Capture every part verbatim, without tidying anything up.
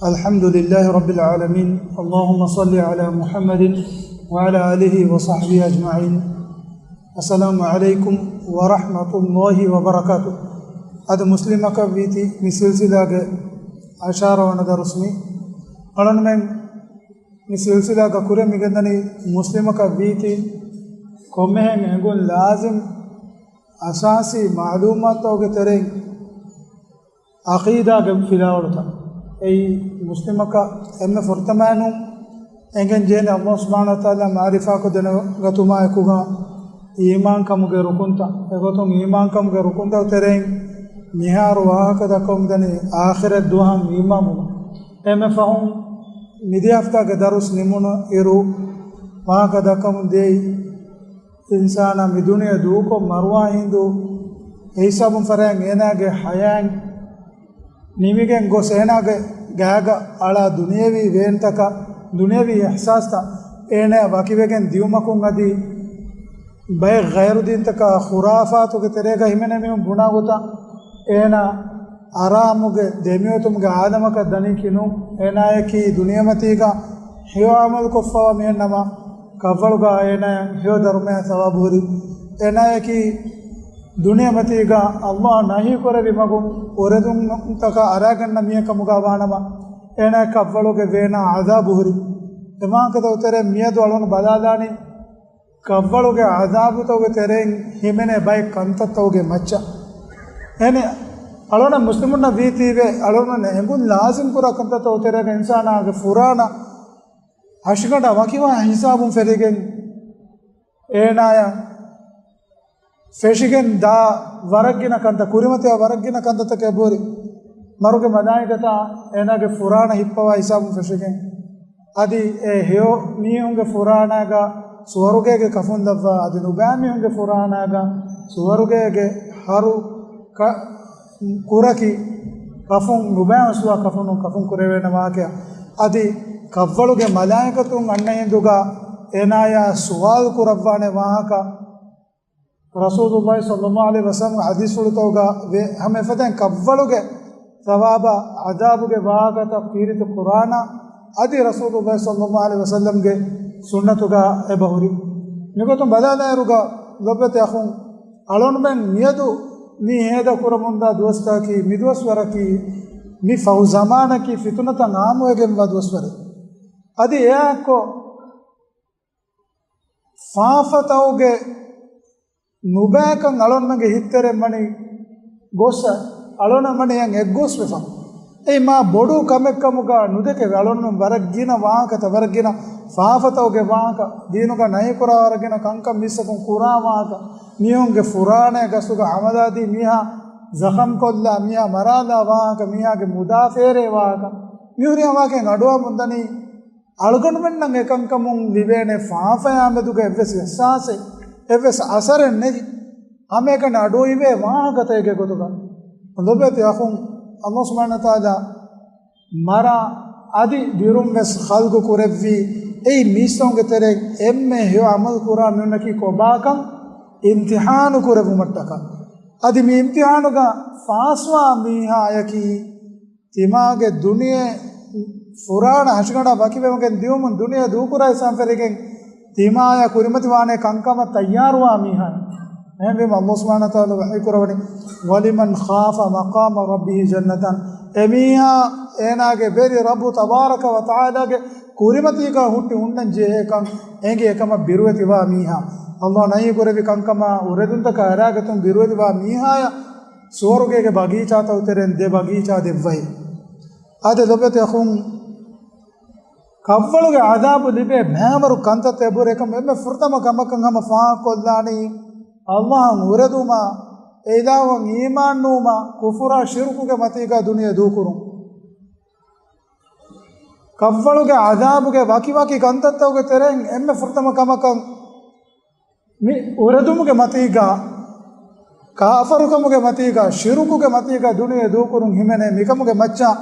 الحمد لله رب العالمين. اللهم صل على محمد وعلى آله وصحبه أجمعين. السلام عليكم ورحمة الله وبركاته. އަދި މުސްލިމަކަށް ވީތީ މި ސިލްސިލާގެ އަށާރަ ވަނަ ދަރުސް މި. އަޅުންމެން މި ސިލްސިލާގަ ކުރިއަށް މިގެންދަނީ މުސްލިމަކަށް ވީތީ ކޮންމެހެން އެނގުން ލާޒިމް އަސާސީ މައުލޫމާތުގެ ތެރެއިން އަޤީދާގެ ފިލާވަޅުތައް. އެއީ މުސްލިމަކަށް އެންމެ ފުރަތަމައިނު އެނގެން ޖެހޭނެ އަﷲ ސުބްޙާނަހޫ ވަތަޢާލާ މަޢުރިފާކޮށްދެނެގަތުމާ އެކުގަ އީމާންކަމުގެ ރުކުންތައް. އެގޮތުން އީމާންކަމުގެ ރުކުންތައް ތެރެއިން މިހާރު ވާހަކަ ދައްކަމުން ދަނީ އާޚިރަތް ދުވަހަށް އީމާންވުމަށް. އެންމެ ފަހުން މިދިޔަ ހަފްތާގެ ދަރުސް ނިމުނު އިރު ވާހަކަ ދައްކަމުން ދިޔައީ އިންސާނާ މި ދުނިޔެ ދޫކޮށް މަރުވާ ހިނދު އެ ހިސާބުން ފަރާތް އޭނާގެ ހަޔާތް ނިމިގެން ގޮސް އޭނާގެ ގާގަ އަޅާ ދުނިޔެވީ ވޭންތަކަށް، ދުނިޔެވީ އިޙްސާސްތައް އޭނާ ވަކިވެގެން ދިޔުމަކުން އަދި ބައެއް ޣައިރު ދީންތަކާ ޚުރާފާތުގެ ތެރޭގަ ހިމެނޭ މީހުން ބުނާ ގޮތަށް އޭނާ އަރާމުގެ ދެމިއޮތުމުގެ އާލަމަކަށް ދަނީކީ ނޫން. އޭނާޔަކީ ދުނިޔެމަތީގަ ހެޔޮ އަމަލުކޮށްފަވާ މީހެއް ނަމަ، ކަށްވަޅުގަ އޭނާޔަށް ހެޔޮ ދަރުމަޔާ ސަވާބު ހުރި. އޭނާޔަކީ ދުނިޔެމަތީގަ އަﷲ ނަހީކުރެއްވި މަގުން އުރެދުންތަކަށް އަރާގަންނަ މީހެއް ކަމުގަ ވާނަމަ، އޭނާ ކަށްވަޅުގެ ވޭނާ ޢަޛާބު ހުރި. އެ ވާހަކަތައް ތެރޭ މިއަދު އަޅުން ބަލާލާނީ ކަށްވަޅުގެ ޢަޛާބުތަކުގެ ތެރެއިން ހިމެނޭ ބައެއް ކަންތައްތަކުގެ މައްޗަށް. އެހެން އަޅުން މުސްލިމުންނަށް ވީތީވެ އަޅުން އެނގުން ލާޒިމް ކުރާ ކަންތައްތަކުގެ ތެރޭގަ އިންސާނާގެ ފުރާނަ ހަށިގަނޑާ ވަކިވާ ހިސާބުން ފެށިގެން އޭނާޔަށް ފެށިގެން ދާ ވަރަށް ގިނަ ކަންތައް، ކުރިމަތިވާ ވަރަށް ގިނަ ކަންތައްތަކެއް ބުރި. މަރުގެ މަލާއިކަތާ އޭނާގެ ފުރާނަ ހިއްޕަވާ ހިސާބުން ފެށިގެން. އަދި އެ ހެޔޮ މީހުންގެ ފުރާނާގަ ސުވަރުގޭގެ ކަފުން ލައްވާ، އަދި ނުބައި މީހުންގެ ފުރާނާގަ ސުވަރުގޭގެ ހަރު ކަ-، ކުރަކި ކަފުން، ނުބައި ހުސްވާ ކަފުނުން ކަފުން ކުރެވޭނެ ވާހަކަ. އަދި ކަށްވަޅުގެ މަލާއިކަތުން އަންނަ ހިނދުގަ އޭނާޔާ ސުވާލު ކުރައްވާނެ ވާހަކަ. ރަސޫލުﷲ ޞައްލަﷲ ޢަލައިހި ވަސައްލަމްގެ ޙަދީޘްފުޅުތަކުގަ ވޭ. ހަމަ އެފަދައިން ކަށްވަޅުގެ ސަވާބާ ޢަޛާބުގެ ވާހަކަތައް ކީރިތި ޤުރްއާނާ އަދި ރަސޫލުﷲ ޞައްލަﷲ ޢަލައިހި ވަސައްލަމްގެ ސުންނަތުގަ އެބަހުރި. މިގޮތުން ބަލާލާއިރުގަ ލޮބުވެތި އަޚުން، އަޅުންމެން މިއަދު މި ހޭދަ ކުރަމުންދާ ދުވަސްތަކަކީ، މި ދުވަސްވަރަކީ، މި ފަހު ޒަމާނަކީ ފިތުނަތައް ޢާއްމުވެގެންވާ ދުވަސްވަރެއް. އަދި އެއާއެއްކޮށް، ފާފަތަކުގެ ނުބައިކަން އަޅުންމެންގެ ހިތްތެރެއިން ވަނީ ގޮސް، އަޅުންމެން ވަނީ އެއަށް އެއްގޮސްވެފަ. އެއީ މާ ބޮޑު ކަމެއްކަމުގަ ނުދެކެވޭ. އަޅުންމެން ވަރަށް ގިނަ ވާހަކަތައް، ވަރަށް ގިނަ ފާފަތަކުގެ ވާހަކަ، ދީނުގަ ނަހީކުރާ ވަރަށް ގިނަ ކަންކަން މީސްތަކުން ކުރާ ވާހަކަ، މީހުންގެ ފުރާނައިގެ ގަސްތުގަ ހަމަލާދީ، މީހާ ޒަޚަމްކޮށްލާ، މީހާ މަރާލާ ވާހަކަ، މީހާގެ މުދާ ފޭރޭ ވާހަކަ، މިހުރިހާ ވާހަކައިން އަޑުއަހަމުންދަނީ. އަޅުގަނޑުމެންނަށް އެކަންކަމުން ލިބޭނެ ފާފަޔާމެދުގަ އެއްވެސް އިޙްސާސެއް، އެއްވެސް އަސަރެއް ނެތި. ހަމައެކަނި އަޑުއިވޭ ވާހަކަތަކެއްގެ ގޮތުގަ. ލޮބުވެތި އަޚުން، އަﷲ ސުބްޙާނަހޫ ވަތަޢާލާ މަރާ އަދި ދިރުން ވެސް ޚަލްޤު ކުރެއްވީ، އެއީ މީސްތަކުންގެ ތެރެއިން އެންމެ ހެޔޮ ޢަމަލު ކުރާ މީހުންނަކީ ކޮބާކަން އިމްތިޙާނު ކުރެއްވުމަށްޓަކާ. އަދި މި އިމްތިޙާނުގަ ފާސްވާ މީހާޔަކީ، ތިމާގެ ދުނިޔެ ފުރާނަ ހަށިގަނޑާ ވަކިވެގެން ދިޔުމުން ދުނިޔެ ދޫކުރާ ހިސާބުން ފެށިގެން، ތިމާޔާ ކުރިމަތިވާނެ ކަންކަމަށް ތައްޔާރުވާ މީހާ. އެހެންވީމަ އަﷲ ސުބްޙާނަހޫ ވަތަޢާލާ ވަޙީކުރަވަނީ، "وَلِمَنْ خَافَ مَقَامَ رَبِّهِ جَنَّتَانِ." އެމީހާ އޭނާގެ ވެރި ރައްބު ތަބާރަކަ ވަތަޢާލާގެ ކުރިމަތީގަ ހުއްޓި ހުންނަން ޖެހޭކަން އެނގޭ އެކަމަށް ބިރުވެތިވާ މީހާ. އަﷲ ނަހީކުރެއްވި ކަންކަމާ އުރެދުންތަކާ އެރާގަތުން ބިރުވެތިވާ މީހާޔަށް ސުވަރުގޭގެ ބަގީޗާތައް ތެރެއިން ދެ ބަގީޗާ ދެއްވައި. އާދެ، ލޮބުވެތި އަޚުން، ކަށްވަޅުގެ ޢަޛާބު ލިބޭ ބައިވަރު ކަންތައްތައް އެބުރޭ. އެކަމަށް އެންމެ ފުރަތަމަ ކަމަކަށް ހަމަ ފާހަގަކޮށްލާނީ، އަﷲއަށް އުރެދުމާ، އެ އިލާހުއަށް އީމާންނުވުމާ، ކުފުރާ ޝިރުކުގެ މަތީގަ ދުނިޔެ ދޫކުރުން. ކަށްވަޅުގެ ޢަޛާބުގެ ވަކިވަކި ކަންތައްތަކުގެ ތެރެއިން އެންމެ ފުރަތަމަ ކަމަކަށް މި އުރެދުމުގެ މަތީގަ، ކާފަރުކަމުގެ މަތީގަ، ޝިރުކުގެ މަތީގަ ދުނިޔެ ދޫކުރުން ހިމެނޭ. މިކަމުގެ މައްޗަށް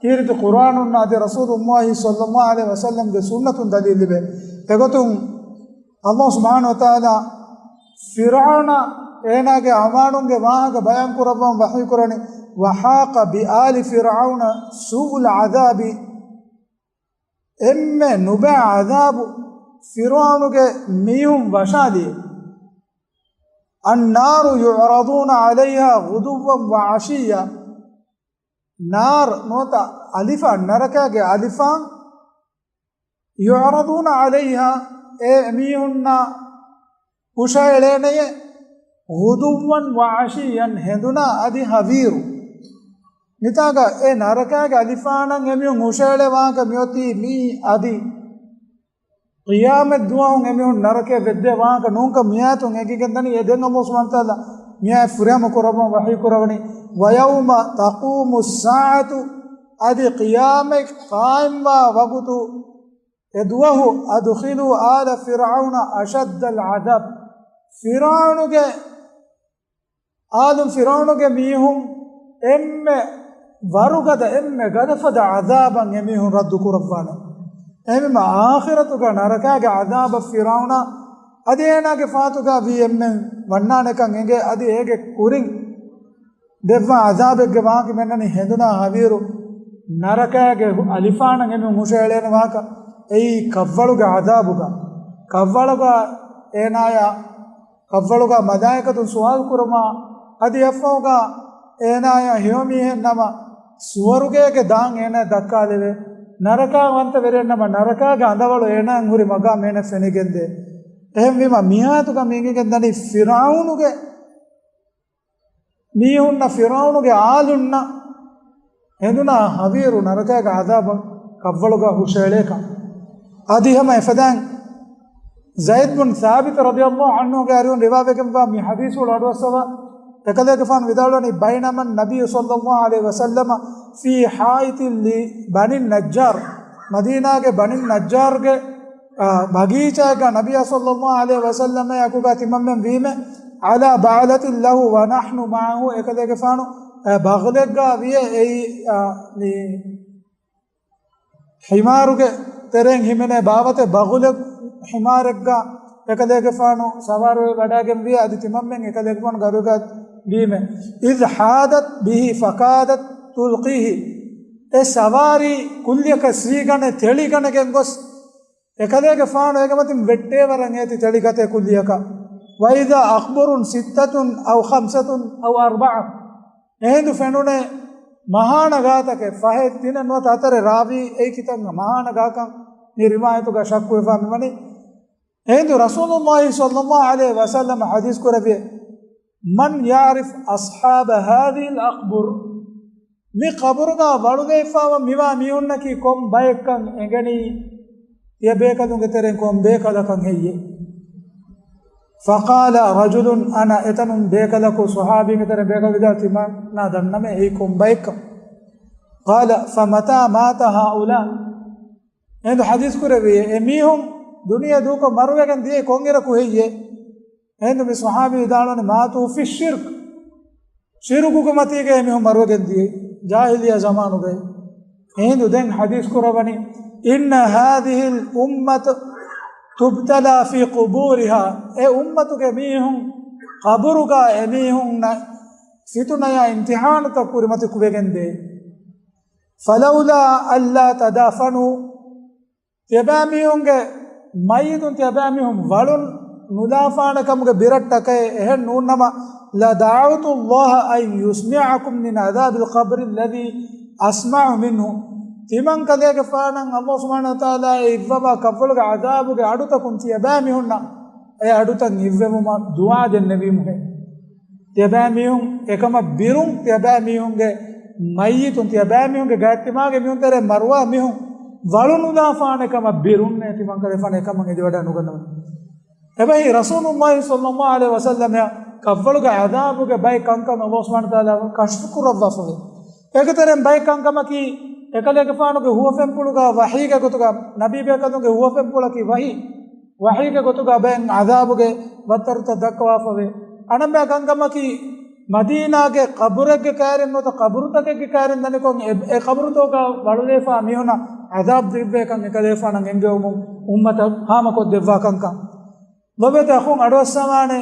ކީރިތި ޤުރްއާނުންނާ އަދި ރަސޫލުﷲ ޞައްލަﷲ ޢަލައިހި ވަސައްލަމްގެ ސުންނަތުން ދަލީލް ލިބޭ. އެގޮތުން އަﷲ ސުބްޙާނަހޫ ވަތަޢާލާ ފިރްޢައުނާ އޭނާގެ އަޢުވާނުންގެ ވާހަކަ ބަޔާން ކުރައްވަން ވަޙީ ކުރަނީ، وحاق بآل فرعون سوء العذاب، އެންމެ ނުބައި ޢަޛާބު ފިރުޢައުނުގެ މީހުން ވަށާލިއެވެ. النار يعرضون عليها غدوا وعشيا. ނާރު ނުވަތަ އަލިފާން، ނަރަކާގެ އަލިފާން، يعرضون عليها، އެ މީހުންނާ ހުށައެޅޭނެޔޭ، غدوا وعشيا، ހެނދުނާ އަދި ހަވީރު. މިތާގަ އެ ނަރަކާގެ އަލިފާނަށް އެމީހުން ހުށައެޅޭ ވާހަކަ މިއޮތީ މީ އަދި ޤިޔާމަތް ދުވަހުން އެމީހުން ނަރަކަޔަށް ވެއްދޭ ވާހަކަ ނޫންކަން މިއާޔަތުން އެނގިގެންދަނީ. އެ ދެން ﷲ ސުބްޙާނަހޫ ވަތަޢާލާ މިއާޔަތް ފުރިހަމަ ކުރައްވަން ވަޙީ ކުރައްވަނީ، ويوم تقوم الساعة، އަދި ޤިޔާމަތް ޤާއިމްވާ ވަގުތު، އެ ދުވަހު، أدخلوا آل فرعون أشد العذاب، ފިރުޢައުނުގެ އާލުން، ފިރުޢައުނުގެ މީހުން އެންމެ ވަރުގަދަ، އެންމެ ގަދަފަދަ ޢަޛާބަށް އެމީހުން ރައްދު ކުރައްވާނެ. އެހެންވީމަ އާޚިރަތުގަ ނަރަކާގެ ޢަޛާބަށް ފިރުޢައުނާ އަދި އޭނާގެ ފާތުގަ ވީ އެންމެން ވަންނާނެކަން އެނގޭ. އަދި އޭގެ ކުރިން ދެއްވާ ޢަޛާބެއްގެ ވާހަކަ މިއަންނަނީ ހެނދުނާ ހަވީރު ނަރަކާގެ ހު-، އަލިފާނަށް އެމީހުން ހުށައެޅޭނެ ވާހަކަ. އެއީ ކަށްވަޅުގެ ޢަޛާބުގަ، ކަށްވަޅުގަ އޭނާޔާ ކަށްވަޅުގަ މަލާއިކަތުން ސުވާލު ކުރަމާ، އަދި އެއަށްފަހުގަ އޭނާޔާ ހެޔޮމީހެއް ނަމަ، ސުވަރުގޭގެ ދާން އޭނާ ދައްކާލެވޭ. ނަރަކާވަންތަވެރިއެއް ނަމަ، ނަރަކާގެ އަނދަވަޅު އޭނާއަށް ހުރި މަގާމް އޭނާ ފެނިގެންދޭ. އެހެންވީމަ، މިހާތުގަ މި އެނގިގެންދަނީ ފިރުޢައުނުގެ މީހުންނަށް، ފިރުޢައުނުގެ އާލުންނަށް ހެނދުނާ ހަވީރު ނަރަކާގެ ޢަޛާބަށް ކަށްވަޅުގަ ހުށައެޅޭކަން. އަދި ހަމަ އެފަދައިން ޒައިދް ބުން ސާބިތު ރަޟިޔަﷲ ޢަންހުގެ އަރިހުން ރިވާވެގެންވާ މި ޙަދީޘްފުޅު އަޑުއައްސަވާ، އެކަލޭގެފާނު ވިދާޅުވަނީ، بينما النبي صلى الله عليه وسلم في حائط لبني النجار، މަދީނާގެ ބަނީ ނައްޖާރުގެ، އާ، ބަގީޗާއެއްގަ ނަބިއްޔާ ޞައްލައްލާހު ޢަލައިހި ވަސައްލަމް އެކުގަ ތިމަންމެން ވީމެ، على بعلة له ونحن معه، އެކަލޭގެފާނު، އާ، ބަޣުލެއްގަ ވިޔެ. އެއީ، އާ، މި ޙިމާރުގެ ތެރެއިން ހިމެނޭ ބާވަތެއް، ބަޣުލެއް ޙިމާރެއްގަ އެކަލޭގެފާނު ސަވާރުވެ ވަޑައިގެން ވިޔަ. އަދި ތިމަންމެން އެކަލޭގެފާނު ގަރުގަ ވީމެ. إذ حادت به فكادت تلقيه. އެ ސަވާރީ ކުއްލިއަކަށް ސީގަނެ ތެޅިގަނެގެން ގޮސް، އެކަލޭގެފާނު އޭގެ މަތިން ވެއްޓޭ ވަރަށް އޭތި ތެޅިގަތޭ ކުއްލިއަކަށް. وإذا أقبر ستة أو خمسة أو أربعة. އެހިނދު ފެނުނޭ މަހާނަ ގާތަކެއް، ފަހެއް ތިނެއް ނުވަތަ ހަތަރެއް، ރާވީ އެއީ ކިތަން މަހާނަ ގާކަން މި ރިވާޔަތުގަ ޝައްކުވެފާ މިވަނީ. އެހިނދު ރަސޫލުﷲ ޞައްލައްލާހު ޢަލައިހި ވަސައްލަމަ ޙަދީޘް ކުރެއްވި، من يعرف أصحاب هذه الأقبر، މި ޤަބުރުގަ ވަޅުލައިފާވާ މިވާ މީހުންނަކީ ކޮން ބައެއްކަން އެނގެނީ؟ ތިޔަބޭކަލުންގެ ތެރެއިން ކޮން ބޭކަލަކަށް ހެއްޔޭ؟ فقال رجل أنا، އެތަނުން ބޭކަލަކު، ޞަޙާބީންގެ ތެރެއިން ބޭކަލަކު ވިދާޅުވި، ތިމަންނާ ދަންނަމޭ އެއީ ކޮން ބައެއްކަން. قال فمتى مات هؤلاء؟ އެހިނދު ޙަދީޘް ކުރެއްވި، އެ މީހުން ދުނިޔެ ދޫކޮށް މަރުވެގެން ދިޔައީ ކޮންއިރަކު ހެއްޔޭ؟ އެހިނދު މި ޞަޙާބީ ވިދާޅުވަނީ، ماتوا في الشرك، ޝިރުކުގެ މަތީގަ އެމީހުން މަރުވެގެން ދިޔައީ ޖާހިލިއްޔާ ޒަމާނުގައި. އެހިނދު ދެން ޙަދީޘް ކުރައްވަނީ، إن هذه الأمة تبتلى في قبورها، އެ އުއްމަތުގެ މީހުން ޤަބުރުގަ އެމީހުންނަށް ފިތުނަޔާ އިމްތިޙާނުތައް ކުރިމަތި ކުރެވިގެންދޭ. فلولا ألا تدافنوا، ތިޔަބައިމީހުންގެ މައްޔިތުން ތިޔަބައިމީހުން ވަޅުން ނުލާފާނެ ކަމުގެ ބިރައްޓަކައެއް އެހެން ނޫންނަމަ، لدعوت الله أن يسمعكم من عذاب القبر الذي أسمع منه. ތިމަން ކަލޭގެފާނަށް ﷲ ސުބްޙާނަހޫ ވަތަޢާލާ އެ އިއްވަވާ ކަށްވަޅުގެ ޢަޛާބުގެ އަޑުތަކުން ތިޔަބައިމީހުންނަށް އެ އަޑުތައް އިއްވެވުމަށް ދުޢާ ދެންނެވީމުހޭ. ތިޔަބައިމީހުން އެކަމަށް ބިރުން، ތިޔަބައިމީހުންގެ މައްޔިތުން، ތިޔަބައިމީހުންގެ ގާތްތިމާގެ މީހުން ތެރޭ މަރުވާ މީހުން ވަޅުނުލާފާނެ ކަމަށް ބިރުންނޭ ތިމަންކަލޭފާނު އެކަމަށް އެދިވަޑައި ނުގަންނަވަނީ. އެބަހީ ރަސޫލުﷲ ޞައްލައްލާހު ޢަލައިހި ވަސައްލަމައަށް ކަށްވަޅުގެ ޢަޛާބުގެ ބައެއް ކަންކަން ﷲ ސުބްޙާނަހޫ ވަތަޢާލާ ކަޝްފު ކުރައްވާފަވޭ. އޭގެތެރެއިން ބައެއް ކަންކަމަކީ، އެކަލޭގެފާނުގެ ހުވަފެންޕުޅުގަ ވަޙީގެ ގޮތުގަ، ނަބީ ބޭކަލުންގެ ހުވަފެންޕުޅަކީ ވަޙީ، ވަޙީގެ ގޮތުގަ ބައެއް ޢަޛާބުގެ ވައްތަރުތައް ދައްކަވާފަވޭ. އަނެއްބައި ކަންކަމަކީ، މަދީނާގެ ޤަބުރެއްގެ ކައިރިން ނުވަތަ ޤަބުރުތަކެއްގެ ކައިރިން ދަނިކޮށް، އެ، އެ ޤަބުރުތަކުގަ ވަޅުލައިފާ މީހުންނަށް ޢަޛާބު ދެއްވޭކަން އެކަލޭގެފާނަށް އެންގެވުމުން އުއްމަތަށް ހާމަކޮށްދެއްވާ ކަންކަން. ލޮބުވެތި އަޚުން އަޑުއައްސަވާނެ.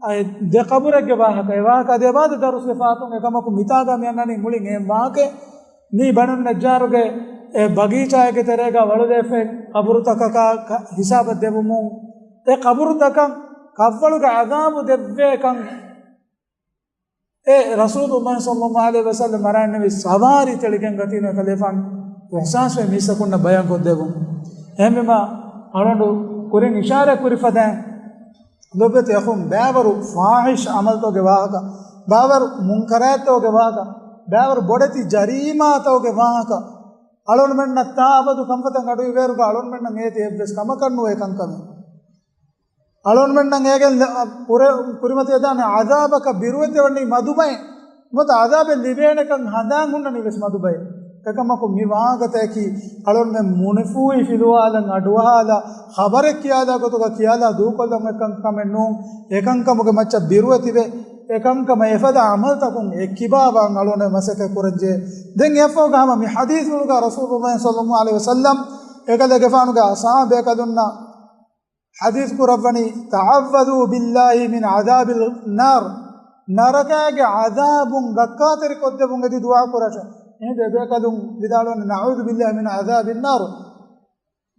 އައި ދެ ޤަބުރެއްގެ ވާހަކަ. އެ ވާހަކަ އަދި އެބާދަ ދަރުސްގެ ފާތުން އެކަމަކު މިތާގަ މި އަންނަނީ މުޅިން އެ ވާހަކަ. މީ ބަނު ނައްޖާރުގެ އެ ބަގީޗާއެއްގެ ތެރޭގަ ވަޅުލައިފައި ޤަބުރުތަކަކާ ކަ-، ހިސާބަށް ދެވުމުން، އެ ޤަބުރުތަކަށް ކަށްވަޅުގެ ޢަޛާބު ދެއްވޭކަން އެ ރަސޫލުﷲ ޞައްލަﷲ ޢަލައިހި ވަސައްލަމް މަރާންނެވި ސަވާރީ ތެޅިގެން ގަތީނު އެކަލޭފާނު އިޙްސާސްވެ މީސްތަކުންނަށް ބަޔާން ކޮށްދެވުން. އެހެންވީމަ އަޅުގަނޑު ކުރިން އިޝާރާތް ކުރި ފަދައިން ލޮބުވެތި އަޚުން، ބައިވަރު ފާޙިޝް ޢަމަލުތަކުގެ ވާހަކަ، ބައިވަރު މުންކަރާތްތަކުގެ ވާހަކަ، ބައިވަރު ބޮޑެތި ޖަރީމާތަކުގެ ވާހަކަ، އަޅުގަނޑުމެންނަށް ތާ އަބަދު ކަންފަތަށް އަޑުއިވޭއިރުގަ އަޅުގަނޑުމެންނަށް އޭތި އެއްވެސް ކަމަކަށް ނުވޭ ކަންކަމެއް. އަޅުގަނޑުމެންނަށް އޭގެން ލަ-، ކުރެ-، ކުރިމަތިވެދާނެ ޢަޛާބަކަށް ބިރުވެތިވަނީ މަދުބައެއް. ނުވަތަ ޢަޛާބެއް ލިބޭނެކަން ހަނދާން ހުންނަނީ ވެސް މަދުބައެއް. އެކަމަކު މި ވާހަކަތަކީ އަޅުގަނޑުމެން މުނިފޫހި ފިލުވާލަން އަޑުއަހާލާ، ޚަބަރެއް ކިޔާލާ ގޮތުގަ ކިޔާލާ ދޫކޮށްލަން އެކަން ކަމެއް ނޫން. އެކަންކަމުގެ މައްޗަށް ބިރުވެތިވެ، އެކަންކަމަށް އެފަދަ ޢަމަލުތަކުން އެއްކިބާވާން އަޅުގަނޑު މަސައްކަތް ކުރަންޖެހޭ. ދެން އެއަށްފަހުގަ ހަމަ މި ޙަދީޘްފުޅުގަ ރަސޫލުﷲ ޞައްލަﷲ ޢަލައިހި ވަސައްލަމް އެކަލޭގެފާނުގެ ޞަޙާބީ ބޭކަލުންނަށް ޙަދީޘް ކުރައްވަނީ، "تعوذوا بالله من عذاب النار." ނަރަކައިގެ ޢަޛާބުން ރައްކާތެރި ކޮށްދެއްވުން އެދި ދުޢާ ކުރަށެ. އެހިނދު އެބޭކަލުން ވިދާޅުވަނީ، "نعوذ بالله من عذاب النار."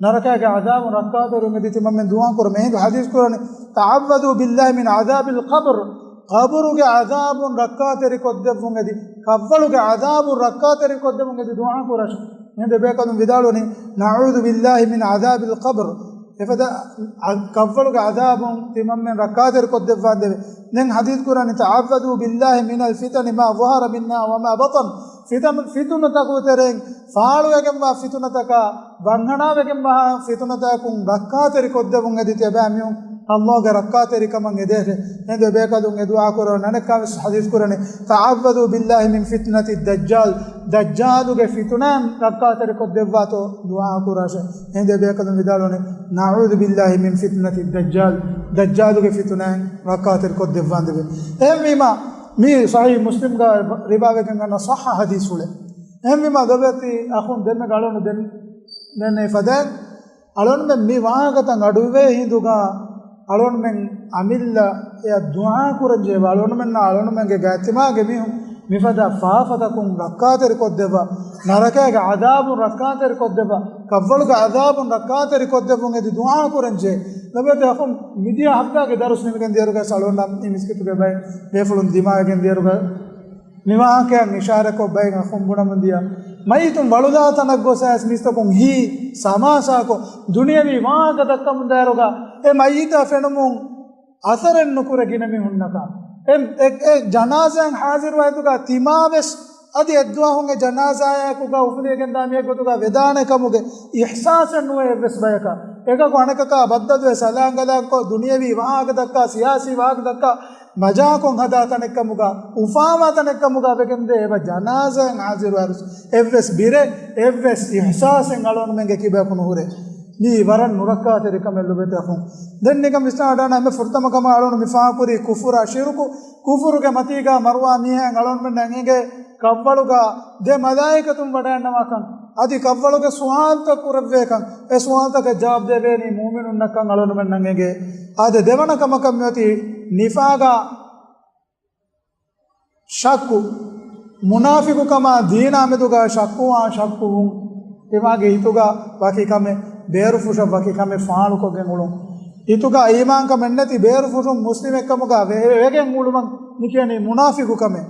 ނަރަކައިގެ ޢަޛާބުން ރައްކާތެރިވުން އެދި ތިމަންމެން ދުޢާ ކުރަމޭ. އެހިނދު ޙަދީޘް ކުރަނީ، "تعوذوا بالله من عذاب القبر." ޤަބުރުގެ ޢަޛާބުން ރައްކާތެރި ކޮށްދެއްވުން އެދި، ކަށްވަޅުގެ ޢަޛާބުން ރައްކާތެރި ކޮށްދެއްވުން އެދި ދުޢާ ކުރަށެ. އެހިނދު އެބޭކަލުން ވިދާޅުވަނީ، "نعوذ بالله من عذاب القبر." އެފަދަ ޢަ-، ކަށްވަޅުގެ ޢަޛާބުން ތިމަންމެން ރައްކާތެރި ކޮށްދެއްވާނދެވެ. ދެން ޙަދީޘް ކުރަނީ، "تعوذوا بالله من الفتن ما ظهر منها وما بطن." ފިތަން، ފިތުނަތަކުގެ ތެރެއިން ފާޅުވެގެންވާ ފިތުނަތަކާ، ވަންހަނާވެގެންވާ ފިތުނަތަކުން ރައްކާތެރި ކޮށްދެވުން އެދި ތިޔަބައިމީހުން ﷲ ގެ ރައްކާތެރިކަމަށް އެދޭށެ. އެހިނދު އެބޭކަލުން އެ ދުޢާ ކުރަން އަނެއްކާވެސް ޙަދީޘް ކުރަނީ، "تعوذوا بالله من فتنة الدجال." ދައްޖާލުގެ ފިތުނައިން ރައްކާތެރި ކޮށްދެއްވާތޯ ދުޢާ ކުރަށެ. އެހިނދު އެބޭކަލުން ވިދާޅުވަނީ، "نعوذ بالله من فتنة الدجال." ދައްޖާލުގެ ފިތުނައިން ރައްކާތެރި ކޮށްދެއްވާނދެވެ. އެހެންވީމަ، މީ ޞަޙީޙު މުސްލިމްގަ ރިވާވެގެން އަންނަ ޞައްޙަ ޙަދީޘްފުޅެއް. އެހެންވީމަ ލޮބުވެތި އަޚުން ދެންމެ އަޅުގަނޑު ދެން، ދެން އެ ފަދައިން އަޅުގަނޑުމެން މި ވާހަކަތައް އަޑުއިވޭ ހިނދުގަ އަޅުގަނޑުމެން އަމިއްލަ އެއަށް ދުޢާ ކުރަންޖެހޭ. އަޅުގަނޑުމެންނާ އަޅުގަނޑުމެންގެ ގާތްތިމާގެ މީހުން މިފަދަ ފާފަތަކުން ރައްކާތެރިކޮށްދެއްވާ، ނަރަކައިގެ ޢަޛާބުން ރައްކާތެރިކޮށްދެއްވާ، ކަށްވަޅުގެ ޢަޛާބުން ރައްކާތެރިކޮށްދެއްވުން އެދި ދުޢާ ކުރަންޖެހޭ. ލޮބުވެތި އަޚުން، މިދިޔަ ހަފްތާގެ ދަރުސް ނިމިގެން ދިޔައިރުގަ އަޅުގަނޑަށް މި މިސްކިތުގެ ބައެއް ބޭފުޅުން ދިމާވެގެން ދިޔައިރުގަ މި ވާހަކައަށް އިޝާރަކޮށް ބައެއް އަޚުން ބުނަމުން ދިޔަ، މައްޔިތުން ވަޅުލާ ތަނަށް ގޮސް އައިސް މީސްތަކުން ހީ ސަމާސާކޮށް، ދުނިޔަވީ ވާހަކަ ދައްކަމުން ދާއިރުގަ އެ މައްޔިތާ ފެނުމުން އަސަރެއް ނުކުރެ ގިނަ މީހުންނަކަށް. އެ، އެ، އެ ޖަނާޒާއިން ޙާޒިރުވާ ހިނދުގަ ތިމާވެސް އަދި އެއްދުވަހުން އެ ޖަނާޒާއާއެކުގަ އުފުލިވެގެންދާ މީހެއް ގޮތުގަ ވެދާނެ ކަމުގެ އިޙްސާސެއް ނުވޭ އެއްވެސް ބަޔަކަށް. އެކަކު އަނެކަކާ ބައްދަލުވެ ސަލާނގަލާންކޮށް، ދުނިޔަވީ ވާހަކަ ދައްކާ، ސިޔާސީ ވާހަކަ ދައްކާ، މަޖާކޮށް ހަދާ ތަނެއްކަމުގަ، އުފާވާ ތަނެއްކަމުގަ ވެގެންދޭ އެބަ ޖަނާޒާއިން ޙާޒިރުވާއިރު އެއްވެސް ބިރެއް، އެއްވެސް އިޙްސާސެއް އަޅުގަނޑުމެންގެ ކިބަޔަކު ނުހުރޭ. މީ ވަރަށް ނުރައްކާތެރި ކަމެއް ލޮބުވެތި އަޚުން. ދެން ނިކަން ވިސްނާވަޑާނަ އެންމެ ފުރަތަމަ ކަމަށް އަޅުގަނޑު މި ފާހަގަކުރީ ކުފުރާ ޝިރުކު، ކުފުރުގެ މަތީގަ މަރުވާ މީހާއަށް އަޅުގަނޑުމެންނަށް އެނގޭ ކަށްވަޅުގަ ދެ މަލާއިކަތުން ވަޑައިންނަވާކަން، އަދި ކަށްވަޅުގެ ސުވާލުތައް ކުރެއްވޭކަން، އެ ސުވާލުތަކަށް ޖަވާބު ދެވޭނީ މުއުމިނުންނަކަށް އަޅުގަނޑުމެންނަށް އެނގޭ. އާދެ، ދެވަނަ ކަމަކަށް މިއޮތީ ނިފާގާ ޝައްކު، މުނާފިޤުކަމާ ދީނާ މެދުގަ ޝައްކުވާ ޝައްކުވުން، ތިމާގެ ހިތުގަ ވަކި ކަމެއް، ބޭރުފުށަށް ވަކި ކަމެއް ފާޅުކޮށްގެން އުޅުން. ހިތުގަ އީމާންކަމެއް ނެތި ބޭރުފުށުން މުސްލިމެއްކަމުގަ ވެ-، ވެގެން އުޅުމަށް މިކިޔަނީ މުނާފިޤުކަމެއް.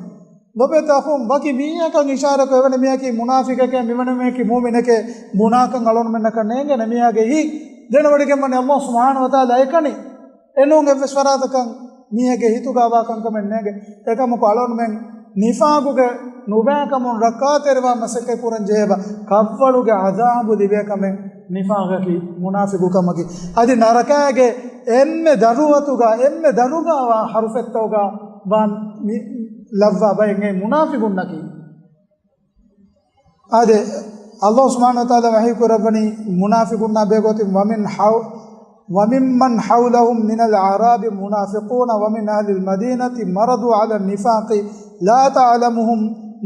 ލޮބުވެތި އަޚުން، ވަކި މީހަކަށް އިޝާރަކޮށް، އެވަނީ މީހަކީ މުނާފިޤެކޭ، މިވަނީ މީހަކީ މުއުމިނެކޭ ބުނާކަން އަޅުގަނޑުމެންނަކަށް ނޭނގޭނެ. މީހާގެ ހިތް ދެނެވޮޑިގެން ވަނީ އައްލާހު ސުބްޙާނަހޫ ވަތަޢާލާ އެކަނި. އެނޫން އެއްވެސް ފަރާތަކަށް މީހެއްގެ ހިތުގަ ވާ ކަންކަމެއް ނޭނގެ. އެކަމަކު އަޅުގަނޑުމެން ނިފާގުގެ ނުބައިކަމުން ރައްކާތެރިވާ މަސައްކަތް ކުރަން ޖެހޭބަ، ކަށްވަޅުގެ ޢަޛާބު ލިބޭ ކަމެއް ނިފާގަކީ، މުނާފިޤުކަމަކީ. އަދި ނަރަކައިގެ އެންމެ ދަރުވަތުގަ، އެންމެ ދަރުގަ ވާ ޙަރުފެއްތަކުގަ ވާން މި-، ލައްވާ ބައެއް އެ މުނާފިޤުންނަކީ. އާދެ، އައްލާހު ސުބްޙާނަހޫ ވަތަޢާލާ ވަޙީ ކުރައްވަނީ މުނާފިޤުންނާ ބެހޭގޮތުން، ومن حو-، وممن حولهم من الأعراب منافقون ومن أهل المدينة مردوا على النفاق لا تعلمهم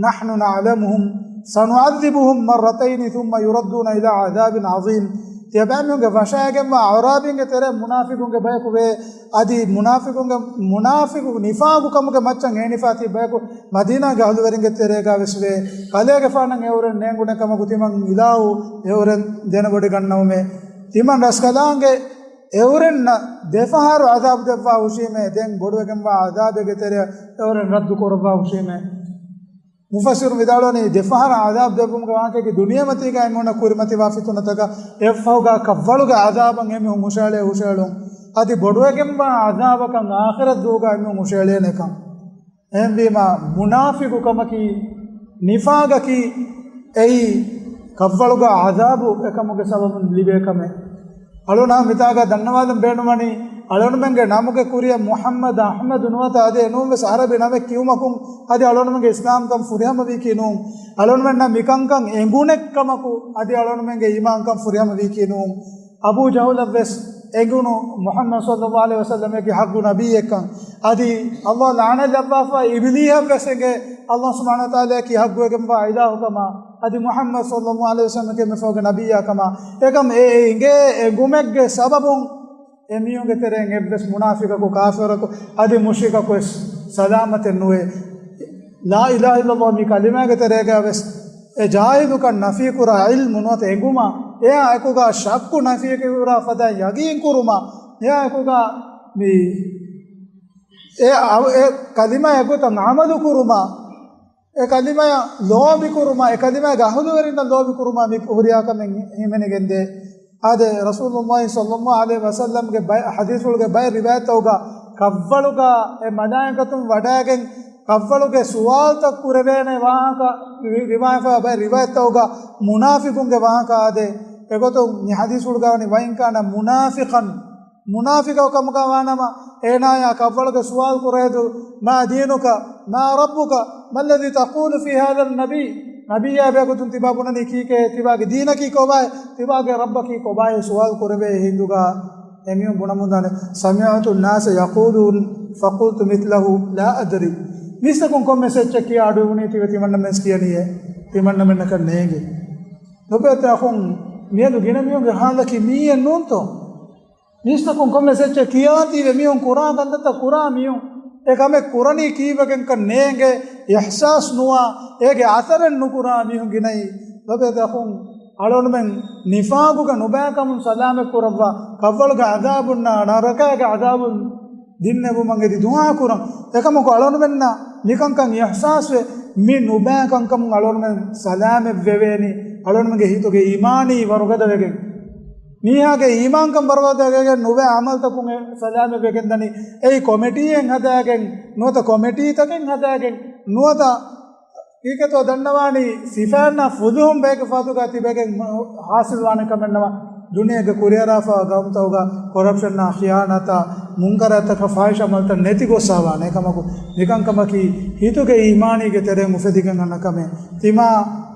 نحن نعلمهم سنعذبهم مرتين ثم يردون إلى عذاب عظيم. ތިޔަބައިމީހުންގެ ވަށައިގެންވާ އަޢުރާބީންގެ ތެރޭ މުނާފިގުންގެ ބަޔަކު ވޭ. އަދި މުނާފިގުންގެ، މުނާފިގު ނިފާގު ކަމުގެ މައްޗަށް އޭނިފާ ތިބި ބަޔަކު މަދީނާގެ އަހުލުވެރިންގެ ތެރޭގަ ވެސް ވޭ. ކަލޭގެފާނަށް އެއުރެން ނޭނގުނެ ކަމަކު ތިމަން އިލާހު އެއުރެން ދެނެބޮޑިގަންނަވުމޭ. ތިމަން ރަސްކަލާނގެ އެއުރެންނަށް ދެފަހަރު ޢަޛާބު ދެއްވާ ހުށީމޭ. ދެން ބޮޑުވެގެންވާ ޢަޛާބެއްގެ ތެރެއަށް އެއުރެން ރައްދު ކުރައްވާ ހުށީމޭ. މުފައްސިރު ވިދާޅުވަނީ، ދެފަހަރަށް ޢަޛާބު ދެއްވުމުގެ ވާހަކައަކީ ދުނިޔެމަތީގަ އެމީހުންނަށް ކުރިމަތިވާ ފިތުނަތަކަށް އެއަށްފަހުގަ ކަށްވަޅުގެ ޢަޛާބަށް އެމީހުން ހުށައެޅޭ ހުށައެޅުން. އަދި ބޮޑުވެގެންވާ ޢަޛާބަކަށް އާޚިރަތް ދުވަހުގަ އެމީހުން ހުށައެޅޭނެކަން. އެހެންވީމަ، މުނާފިގު ކަމަކީ ނިފާގަކީ އެއީ ކަށްވަޅުގަ ޢަޛާބު އެކަމުގެ ސަބަބުން ލިބޭ ކަމެއް. އަޅުނާ މިތާގަ ދަންނަވާލަން ބޭނުންވަނީ، އަޅުނުމެންގެ ނަމުގެ ކުރިއަށް މުޙައްމަދު އަޙްމަދު ނުވަތަ އަދި އެނޫންވެސް އަރަބި ނަމެއް ކިޔުމަކުން އަދި އަޅުނުމެންގެ އިސްލާމްކަން ފުރިހަމަވީކީ ނޫން. އަޅުނުމެންނަށް މިކަންކަން އެނގުނެއްކަމަކު އަދި އަޅުނުމެންގެ އީމާންކަން ފުރިހަމަވީކީ ނޫން. އަބޫ ޖަހުލަށްވެސް އެނގުނު މުޙައްމަދު ޞައްލައްލާހު ޢަލައިހި ވަސައްލަމަކީ ޙައްޤު ނަބިއްޔެއްކަން. އަދި ﷲ ލަޢުނަތް ލައްވާފަ އިބިލީހަށްވެސް އެނގޭ ﷲ ސުބްޙާނަހޫ ވަތަޢާލާއަކީ ޙައްޤުވެގެންވާ އިލާހުކަމާ އަދި މުޙައްމަދު ޞައްލައްލާހު ޢަލައިހި ވަސައްލަމަކީ އެންމެ ފަހުގެ ނަބިއްޔާކަމާ. އެކަމް އެ އެނގޭ އެނގުމެއްގެ ސަބަބުން އެމީހުންގެ ތެރެއިން އެއްވެސް މުނާފިޤަކު، ކާފިރަކު އަދި މުޝްރިކަކުވެސް ސަލާމަތެއް ނުވޭ. ލާ އިލާހަ އިއްލައްލާހު މި ކަލިމާގެ ތެރޭގަވެސް އެ ޖާހިލުކަން ނަފީކުރާ ޢިލްމު ނުވަތަ އެނގުމާ، އެއާ އެކުގަ ޝައްކު ނަފީކުރާ ފަދަ ޔަގީން ކުރުމާ، އެއާ އެކުގަ މި އެ އަ-، އެ ކަލިމާ އެގޮތަށް ޢަމަލު ކުރުމާ، އެ ކަލިމާއަށް ލޯބި ކުރުމާ، އެ ކަލިމާގެ އަހުލުވެރިންނަށް ލޯބި ކުރުމާ މި ހުރިހާ ކަމެއް ހިމެނިގެންދޭ. އާދެ، ރަސޫލުﷲ ޞައްލައްލާހު ޢަލައިހި ވަސައްލަމްގެ ބައެއް ޙަދީޘްފުޅުގެ ބައެއް ރިވާޔަތްތަކުގަ ކަށްވަޅުގަ އެ މަލާއިކަތުން ވަޑައިގެން ކަށްވަޅުގެ ސުވާލުތައް ކުރެވޭނެ ވާހަކަ ރި-، ރިވާޔަތްފައި ބައެއް ރިވާޔަތްތަކުގަ މުނާފިޤުންގެ ވާހަކަ އާދެ. އެގޮތުން މި ޙަދީޘްފުޅުގަ ވަނީ، "وإن كان منافقا" މުނާފިޤު ކަމުގަ ވާނަމަ، އޭނާޔާ ކަށްވަޅުގެ ސުވާލު ކުރެވޭތޯ، "ما دينك؟ ما ربك؟ ما الذي تقول في هذا النبي؟" ނަބިއްޔާ ބެހޭގޮތުން ތިބާ ބުނަނީ ކީކޭ؟ ތިބާގެ ދީނަކީ ކޮބާއޭ؟ ތިބާގެ ރައްބަކީ ކޮބާއޭ؟ ސުވާލު ކުރެވޭ ހިނދުގަ އެމީހުން ބުނަމުންދާނެ، "سمعت الناس يقولون فقلت مثله لا أدري." މީސްތަކުން ކޮންމެސް އެއްޗެއް ކިޔާ އަޑުއިވުނީ ތިބެ ތިމަންނަމެންސް ކިޔަނީއޭ؟ ތިމަންނަމެންނަކަށް ނޭނގެ. ލޮބުވެތި އަޚުން، މިއަދު ގިނަ މީހުންގެ ޙާލަކީ މިއެއް ނޫންތޯ؟ މީސްތަކުން ކޮންމެސް އެއްޗެއް ކިޔާތީވެ މީހުން ކުރާ ކަންތައްތައް ކުރާ މީހުން އެ ކަމެއް ކުރަނީ ކީއްވެގެންކަން ނޭނގެ، އިޙްސާސް ނުވާ، އޭގެ އަސަރެއް ނުކުރާ މީހުން ގިނައީ. ލޮބުވެތި އަޚުން، އަޅުނުމެން ނިފާގުގެ ނުބައިކަމުން ސަލާމަތް ކުރައްވާ، ކަށްވަޅުގެ ޢަޛާބުންނާ ނަރަކައިގެ ޢަޛާބުން ދިންނެވުމަށް އެދި ދުޢާ ކުރަން. އެކަމަކު އަޅުނުމެންނަށް މިކަންކަން އިޙްސާސްވެ، މި ނުބައިކަންކަމުން އަޅުނުމެން ސަލާމަތްވެވޭނީ، އަޅުނުމެންގެ ހިތުގެ އީމާނީ ވަރުގަދަވެގެން. މީހާގެ އީމާންކަން ވަރުގަދަވެގެން ނުބައި ޢަމަލުތަކުން އެ ސަލާމަތްވެގެން ދަނީ. އެއީ ކޮމިޓީއެއް ހަދާގެން ނުވަތަ ކޮމިޓީތަކެއް ހަދާގެން ނުވަތަ ކީކޭތޯ ދަންނަވާނީ، ސިފައިންނާ ފުލުހުން ބަޔެއްގެ ފަހަތުގަ ތިބެގެން މަ-، ޙާޞިލުވާނެ ކަމެއްނަމަ، ދުނިޔޭގެ ކުރިއަރާފަ ގައުމުތަކުގަ ކޮރަޕްޝަންއާ، ޚިޔާނާތާ، މުންކަރާތްތަކާ، ފާޙިޝާ ޢަމަލުތައް ނެތިގޮއްސަވާނެ. އެކަމަކު، މިކަންކަމަކީ ހިތުގެ އީމާނީގެ ތެރެއިން އުފެދިގެން އަންނަ ކަމެއް. ތިމާ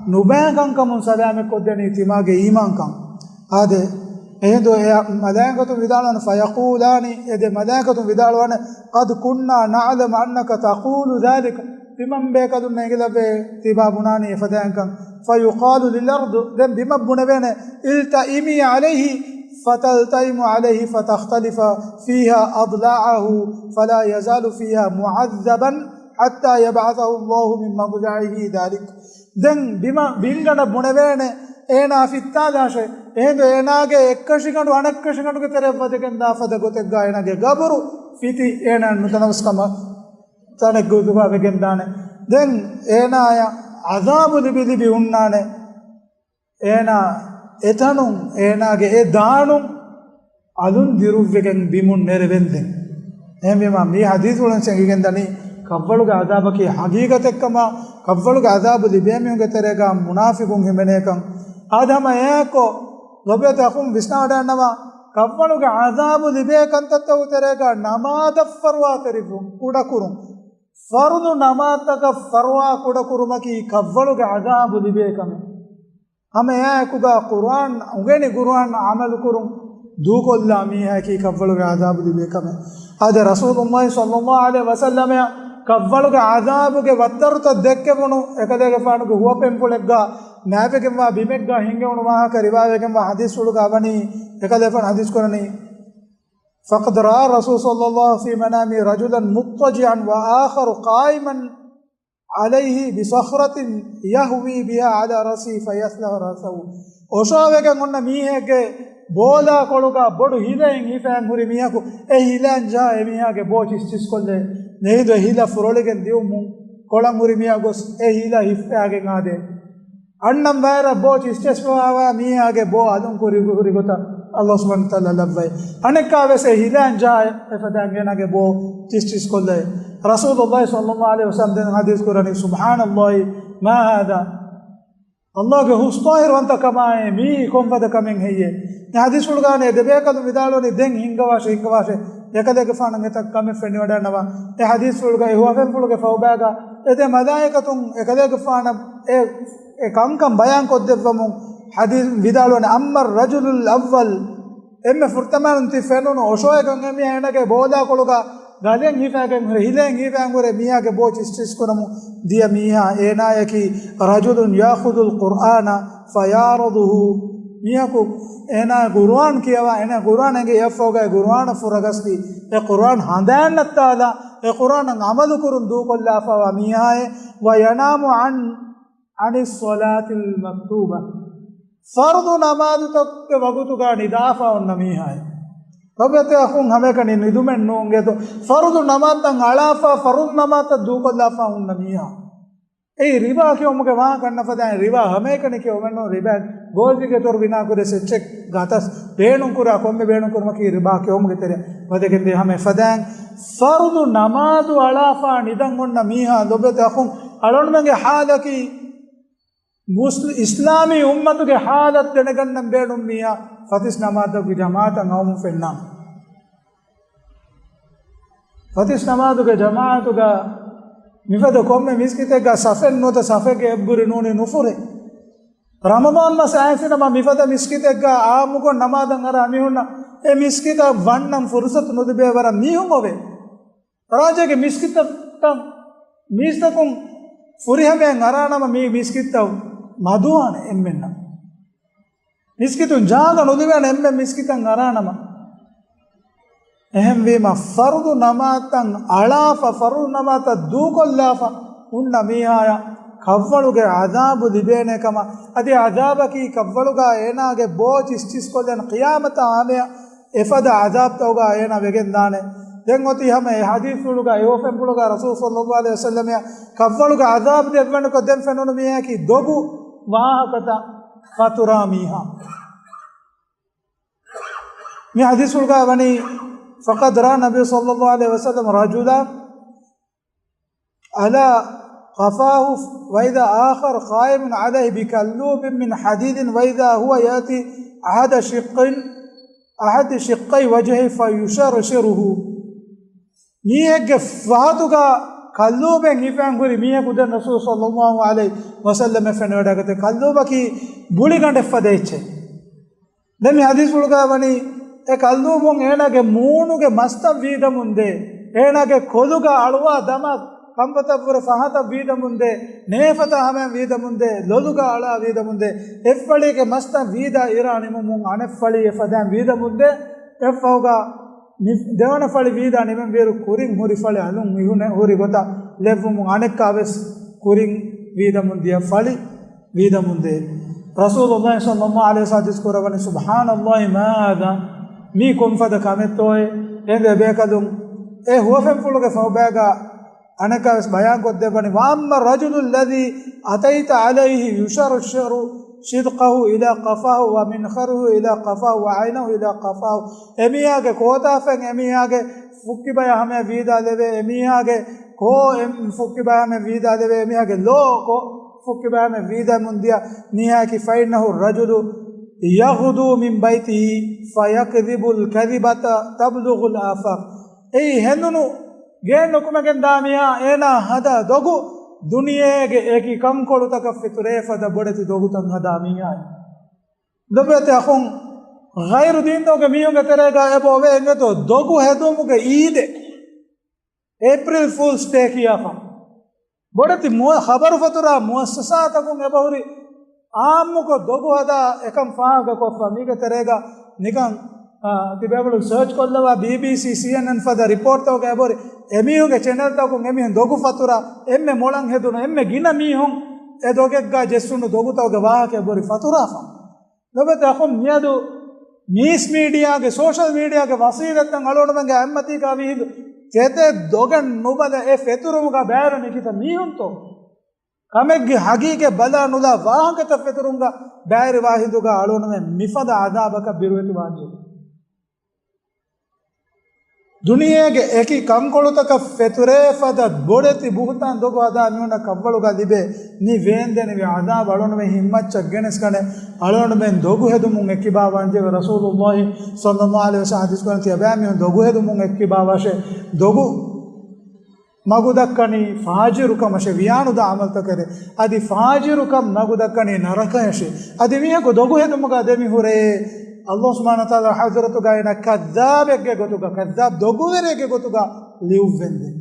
ނުބައިކަންކަމުން ސަލާމަތްކޮށްދެނީ ތިމާގެ އީމާންކަން. އާދެ، އެހިނދު އެ މަލާއިކަތުން ވިދާޅުވާނެ، فيقولان، އެ ދެ މަލާއިކަތުން ވިދާޅުވާނެ، "قد كنا نعلم أنك تقول ذلك." ތިމަން ބޭކަލުންނަށް އެނގިލައްވޭ، ތިބާ ބުނާނީ އެފަދައިންކަން. فيقال للأرض، ދެން ބިމަށް ބުނެވޭނެ، "التئمي عليه." فتلتئم عليه فتختلف فيها أضلاعه فلا يزال فيها معذبا حتى يبعثه الله من مضجعه ذلك. ދެން ބިމަށް ބިންގަނޑަށް ބުނެވޭނެ، އޭނާ ފިއްތާލާށޭ. އެހިނދު އޭނާގެ އެއްކަށިގަނޑު އަނެއްކަށިގަނޑުގެ ތެރެއަށް ވަދެގެން ދާ ފަދަ ގޮތެއްގަ އޭނާގެ ގަބުރު ފިތި އޭނާ ނުތަނަވަސްކަމަށް ތަނެއްގަ އުދުވާވެގެން ދާނެ. ދެން އޭނާޔަށް ޢަޛާބު ލިބި ލިބި ހުންނާނެ. އޭނާ އެތަނުން، އޭނާގެ އެ ދާނުން އަލުން ދިރުއްވެގެން ބިމުން ނެރެވެންދެން. އެހެންވީމާ، މި ޙަދީޘްފުޅުން އެނގިގެންދަނީ، ކަށްވަޅުގެ ޢަޛާބަކީ ޙަޤީޤަތެއްކަމާ، ކަށްވަޅުގެ ޢަޛާބު ލިބޭ މީހުންގެ ތެރޭގަ މުނާފިޤުން ހިމެނޭކަން. އާދެ، ހަމަ އެއާއެކު، ލޮބުވެތި އަޚުން ވިސްނާވަޑައިގަންނަވާ، ކަށްވަޅުގެ ޢަޛާބު ލިބޭ ކަންތައްތަކުގެ ތެރޭގަ ނަމާދަށް ފަރުވާތެރިވުން ކުޑަކުރުން. ފަރުޟު ނަމާދުތަކަށް ފަރުވާ ކުޑަކުރުމަކީ ކަށްވަޅުގެ ޢަޛާބު ލިބޭ ކަމެއް. ހަމަ އެއާއެކުގަ ޤުރުއާން އުނގެނި ޤުރުއާން ޢަމަލުކުރުން ދޫކޮށްލާ މީހާއަކީ ކަށްވަޅުގެ ޢަޛާބު ލިބޭ ކަމެއް. އާދެ، ރަސޫލުﷲ ޞައްލަﷲ ޢަލައިހި ވަސައްލަމައަށް ކަށްވަޅުގެ ޢަޛާބުގެ ވައްތަރުތައް ދެއްކެވުނު އެކަލޭގެފާނުގެ ހުވަފެންފުޅެއްގަ މާތްވެގެންވާ ބިމެއްގަ ހިނގެވުނު ވާހަކަ ރިވާވެގެންވާ ޙަދީޘްފުޅުގަ ވަނީ، އެކަލޭފާނު ޙަދީޘް ކުރަނީ، فقد رأى رسول صلى الله في منامه رجلا مضطجعا وآخر قائما عليه بصخرة يهوي بها على رأسه فيصلع رأسه. އޮށޯވެގެން އޮންނަ މީހެއްގެ ބޯލާކޮޅުގަ ބޮޑު ހިލައެއް ހިފައިން ހުރި މީހަކު، އެ ހިލައިން ޖަހާ އެ މީހާގެ ބޯ ޗިސްޗިސްކޮށްލޭ. އެހިނދު އެ ހިލަ ފުރޮޅިގެން ދިއުމުން ކޮޅަން ހުރި މީހާ ގޮސް އެ ހިލަ ހިފައިގެން އާދޭ. އަންނަން ވައިރަށް ބޯ ޗިސްޗިސް ފަވާވާ މީހާގެ ބޯ އަލުން ކުރި ހުރި ގޮތަށް ﷲ ސުބްޙާނަހޫ ވަތަޢާލާ ލައްވައި. އަނެއްކާވެސް އެ ހިލައިން ޖަހާ އެފަދައިން އޭނާގެ ބޯ ޗިސްޗިސްކޮށްލައި. ރަސޫލުﷲ ޞައްލަﷲު ޢަލައިހި ވަސައްލަމް ދެން ޙަދީޘް ކުރަނީ، سبحان الله ما هذا. ﷲގެ ހުސް ޠާހިރުވަންތަކަމާއޭ މީ ކޮންފަދަ ކަމެއް ހެއްޔޭ؟ މި ޙަދީޘްފުޅުގާ އަންނަ އެ ދެބޭކަލުން ވިދާޅުވަނީ ދެން ހިންގަވާށޭ، ހިންގަވާށޭ. އެކަލޭގެފާނަށް އެތައް ކަމެއް ފެނިވަޑައިގަންނަވާ. އެ ޙަދީޘްފުޅުގައި ހުވަފެންފުޅުގެ ފަހުބައިގަ އެ ދެ މަލާއިކަތުން އެކަލޭގެފާނަށް އެ، އެ ކަންކަން ބަޔާން ކޮށްދެއްވަމުން ޙަދީޘް ވިދާޅުވަނީ، أما الرجل الأول، އެންމެ ފުރަތަމައިން ތި ފެނުނު އޮށޯވެގެން އެ މީހާ އޭނާގެ ބޯލާކޮޅުގަ ގަލެއް ހިފައިގެން ހުރި، ހިލައެއް ހިފައިގެން ހުރި މީހާގެ ބޯ ޗިސްޗިސް ކުރަމުން ދިޔަ މީހާ އޭނާޔަކީ، رجل يأخذ القرآن فيعرضه، މީހަކު އޭނާ ޤުރުއާން ކިޔަވާ، އޭނާ ޤުރުއާން އެނގި އެއަށްފަހުގައި ޤުރުއާނަށް ފުރަގަސްދީ، އެ ޤުރުއާން ހަނދާން ނައްތާލާ، އެ ޤުރުއާނަށް ޢަމަލު ކުރުން ދޫކޮށްލާފަވާ މީހާއޭ، وينام عن، عن الصلاة المكتوبة، ފަރުޟު ނަމާދުތަކުގެ ވަގުތުގަ ނިދާފަ އޮންނަ މީހާއޭ. ލޮބުވެތި އަޚުން، ހަމައެކަނި ނިދުމެއް ނޫން އެދު. ފަރުޟު ނަމާދުތައް އަޅާފަ، ފަރުޟު ނަމާދުތައް ދޫކޮށްލާފަ ހުންނަ މީހާ. އެއީ ރިބާ ކެއުމުގެ ވާހަކަ އަންނަ ފަދައިން ރިބާ ހަމައެކަނި ކެއުމެއް ނޫން. ރިބާ ގޯލްޑިގެ ދޮރު ބިނާކުރޭ ސެއްޗެއް ގަތަސް ބޭނުންކުރާ ކޮންމެ ބޭނުންކުރުމަކީ ރިބާ ކެއުމުގެ ތެރެއަށް ވަދެގެންދޭ. ހަމަ އެފަދައިން ފަރުޟު ނަމާދު އަޅާފަ ނިދަން އޮންނަ މީހާ، ލޮބުވެތި އަޚުން، އަޅުގަނޑުމެންގެ ޙާލަކީ މުސްލި-، އިސްލާމީ އުއްމަތުގެ ޙާލަތު ދެނެގަންނަން ބޭނުން މީހާ ފަތިސް ނަމާދުގެ ޖަމާޢަތަށް އައުމުން ފެންނާނެ. ފަތިސް ނަމާދުގެ ޖަމާޢަތުގަ މިފަދަ ކޮންމެ މިސްކިތެއްގަ ސަފެއް ނުވަތަ ސަފެއްގެ އެއްބުރި ނޫނީ ނުފުރޭ. ރަމަޟާން މަސް އައިސިނަމަ މިފަދަ މިސްކިތެއްގަ އާއްމުކޮށް ނަމާދަށް އަރާ މީހުންނަށް އެ މިސްކިތަށް ވަންނަން ފުރުޞަތު ނުލިބޭ ވަރަށް މީހުން އޮވޭ. ރާއްޖޭގެ މިސްކިތްތައް، މީސްތަކުން ފުރިހަމައިން އަރާނަމަ މި މިސްކިތްތައް މަދުވާނެ އެންމެންނަށް. މިސްކިތުން ޖާގަ ނުލިބޭނެ އެންމެން މިސްކިތަށް އަރާނަމަ. އެހެންވީމަ ފަރުޟު ނަމާދުތައް އަޅާފަ، ފަރުޟު ނަމާދުތައް ދޫކޮށްލާފަ ހުންނަ މީހާޔަށް ކަށްވަޅުގެ ޢަޛާބު ލިބޭނެ ކަމަށް، އަދި ޢަޛާބަކީ ކަށްވަޅުގަ އޭނާގެ ބޯ ޗިސްޗިސްކޮށްލަން ޤިޔާމަތާ ހަމަޔަށް އެފަދަ ޢަޛާބުތަކުގަ އޭނާ ވެގެންދާނެ. ދެން އޮތީ ހަމަ އެ ޙަދީޘްފުޅުގަ އެ ހުވަފެންފުޅުގަ ރަސޫލު ޞައްލައްލާހު ޢަލައިހި ވަސައްލަމައަށް ކަށްވަޅުގެ ޢަޛާބު ދެއްވަނިކޮށް ދެން ފެނުނު މީހަކީ ދޮގު ވާހަކަތައް ފަތުރާ މީހާ. މި ޙަދީޘްފުޅުގަ ވަނީ، فقد رأى النبي صلى الله عليه وسلم رجلا على قفاه وإذا آخر قائم عليه بكلوب من حديد وإذا هو يأتي أحد شق، أحد شقي وجهه فيشرشره. މީހެއްގެ ފަހަތުގަ ކައްލޫބެއް ހިފައިން ހުރި މީހަކު ދެން ރަސޫލު ޞައްލައްލާހު ޢަލައިހި ވަސައްލަމައަށް ފެނިވަޑައިގަތޭ. ކައްލޫބަކީ ބުޅިގަނޑެއް ފަދަ އެއްޗެއް. ދެން މި ޙަދީޘްފުޅުގަ ވަނީ، އެ ކައްލޫބުން އޭނާގެ މޫނުގެ މަސްތައް ވީދަމުންދޭ، އޭނާގެ ކޮލުގަ އަޅުވާ ދަމާ ކަންފަތަށްވުރެ ފަހަތަށް ވީދަމުންދޭ، ނޭފަތަށް ހަމަޔަށް ވީދަމުންދޭ، ލޮލުގަ އަޅާ ވީދަމުންދޭ، އެއްފަޅީގެ މަސްތައް ވީދާ އިރާ ނިމުމުން އަނެއްފަޅީ އެފަދައިން ވީދަމުންދޭ، އެއަށްފަހުގަ މި ދެވަނަ ފަޅި ވީދާ ނިމެންވިއިރު ކުރިން ހުރި ފަޅި އަލުން މިހުނެ ހުރި ގޮތަށް ލެއްވުމުން އަނެއްކާވެސް ކުރިން ވީދަމުން ދިޔަ ފަޅި ވީދަމުންދޭ. ރަސޫލުﷲ ޞައްލައްލާހު ޢަލައިހި ވަސައްލަމަ ޙަދީޘް ކުރައްވަނީ، سبحان الله ما هذا، މީ ކޮންފަދަ ކަމެއްތޯއޭ؟ އެނދު އެބޭކަލުން އެ ހުވަފެންފުޅުގެ ފަހުބައިގަ އަނެއްކާވެސް ބަޔާންކޮށްދެއްވަނީ، وأما الرجل الذي أتيت عليه يشرشر شدقه إلى قفاه ومنخره إلى قفاه وعينه إلى قفاه، އެމީހާގެ ކޯތާފަތް އެމީހާގެ ފުއްކިބަޔަށް ހަމަޔަށް ވީދާލެވޭ، އެމީހާގެ ކޯ އެ ފުއްކިބަޔަށް ހަމަޔަށް ވީދާލެވޭ، އެމީހާގެ ލޯ ކޯ ފުއްކިބަޔަށް ހަމަޔަށް ވީދާމުން ދިޔަ މީހާއަކީ، فإنه الرجل يغدو من بيته فيكذب الكذبة تبلغ الآفاق. އެއީ ހެނދުނު ގޭން ނުކުމެގެން ދާ މީހާ އޭނާ ހަދާ ދޮގު ދުނިޔޭގެ އެކި ކަންކޮޅުތަކަށް ފެތުރޭ ފަދަ ބޮޑެތި ދޮގުތައް ހަދާ މީހާ. ލޮބުވެތި އަޚުން، ޣައިރު ދީންދޫގެ މީހުންގެ ތެރޭގަ އެބަ އޮވޭ އެނގޭތޯ ދޮގު ހެދުމުގެ އީދެއް، އޭޕްރިލް ފޫލްސް ޑޭ ކިޔާފަ. ބޮޑެތި މުއަ-، ޚަބަރު ފަތުރާ މުއައްސަސާތަކުން އެބަހުރި އާއްމުކޮށް ދޮގު ހަދާ އެކަން ފާހަގަކޮށްފަ. މީގެ ތެރޭގަ ނިކަން، އާ، ތިބޭފުޅުން ސާޗް ކޮށްލަވާ ބީބީސީ، ސީއެންއެން ފަދަ ރިޕޯޓްތަކުގަ އެބަހުރި އެމީހުންގެ ޗެނަލްތަކުން އެމީހުން ދޮގު ފަތުރާ، އެންމެ މޮޅަށް ހެދުނު، އެންމެ ގިނަ މީހުން އެ ދޮގެއްގަ ޖެއްސުނު ދޮގުތަކުގެ ވާހަކަ އެބަހުރި ފަތުރާފަ. ލޮބުވެތި އަޚުން، މިއަދު މީސް މީޑިއާގެ، ސޯޝަލް މީޑިއާގެ ވަސީލަތްތައް އަޅުގަނޑުމެންގެ އަތްމަތީގަ ވީހިނދު ތެދެއް ދޮގެއް ނުބަލަ އެ ފެތުރުމުގަ ބައިވެރި ކިތައް މީހުންތޯ؟ ކަމެއްގެ ހަގީގަތް ބަލާ ނުލާ ވާހަކަތައް ފެތުރުމުގަ ބައިވެރިވާ ހިނދުގަ އަޅުގަނޑުމެން މިފަދަ އަޒާބަކަށް ބިރުވެތިވާންޖެހޭ. ދުނިޔޭގެ އެކި ކަންކޮޅުތަކަށް ފެތުރޭ ފަދަ ބޮޑެތި ބުހުތާން ދޮގު ހަދާ މީހުންނަށް ކަށްވަޅުގަ ލިބޭ މި ވޭންދެނިވި އަޒާބު އަޅުގަނޑުމެން ހިތްމައްޗަށް ގެނެސްގަނެ، އަޅުގަނޑުމެން ދޮގު ހެދުމުން އެއްކިބާވާންޖެހޭ. ރަސޫލުﷲ ޞައްލަﷲ ޢަލައިހި ވަސައްލަމަ ޙަދީޘް ކުރަން ތިޔަބައިމީހުން ދޮގު ހެދުމުން އެއްކިބާވާށޭ. ދޮގު މަގުދައްކަނީ ފާޖިރުކަމަށޭ، ވިޔާނުދާ ޢަމަލުތަކެރޭ. އަދި ފާޖިރުކަން މަގުދައްކަނީ ނަރަކަޔަށޭ. އަދި މީހަކު ދޮގު ހެދުމުގަ ދެމިހުރޭ، ﷲ ސުބްޙާނަހޫ ވަތަޢާލާ ޙަޟްރަތުގަ އޭނަ ކައްޛާބެއްގެ ގޮތުގަ، ކައްޛާބް ދޮގުވެރިއެއްގެ ގޮތުގަ ލިޔުއްވެންދެން.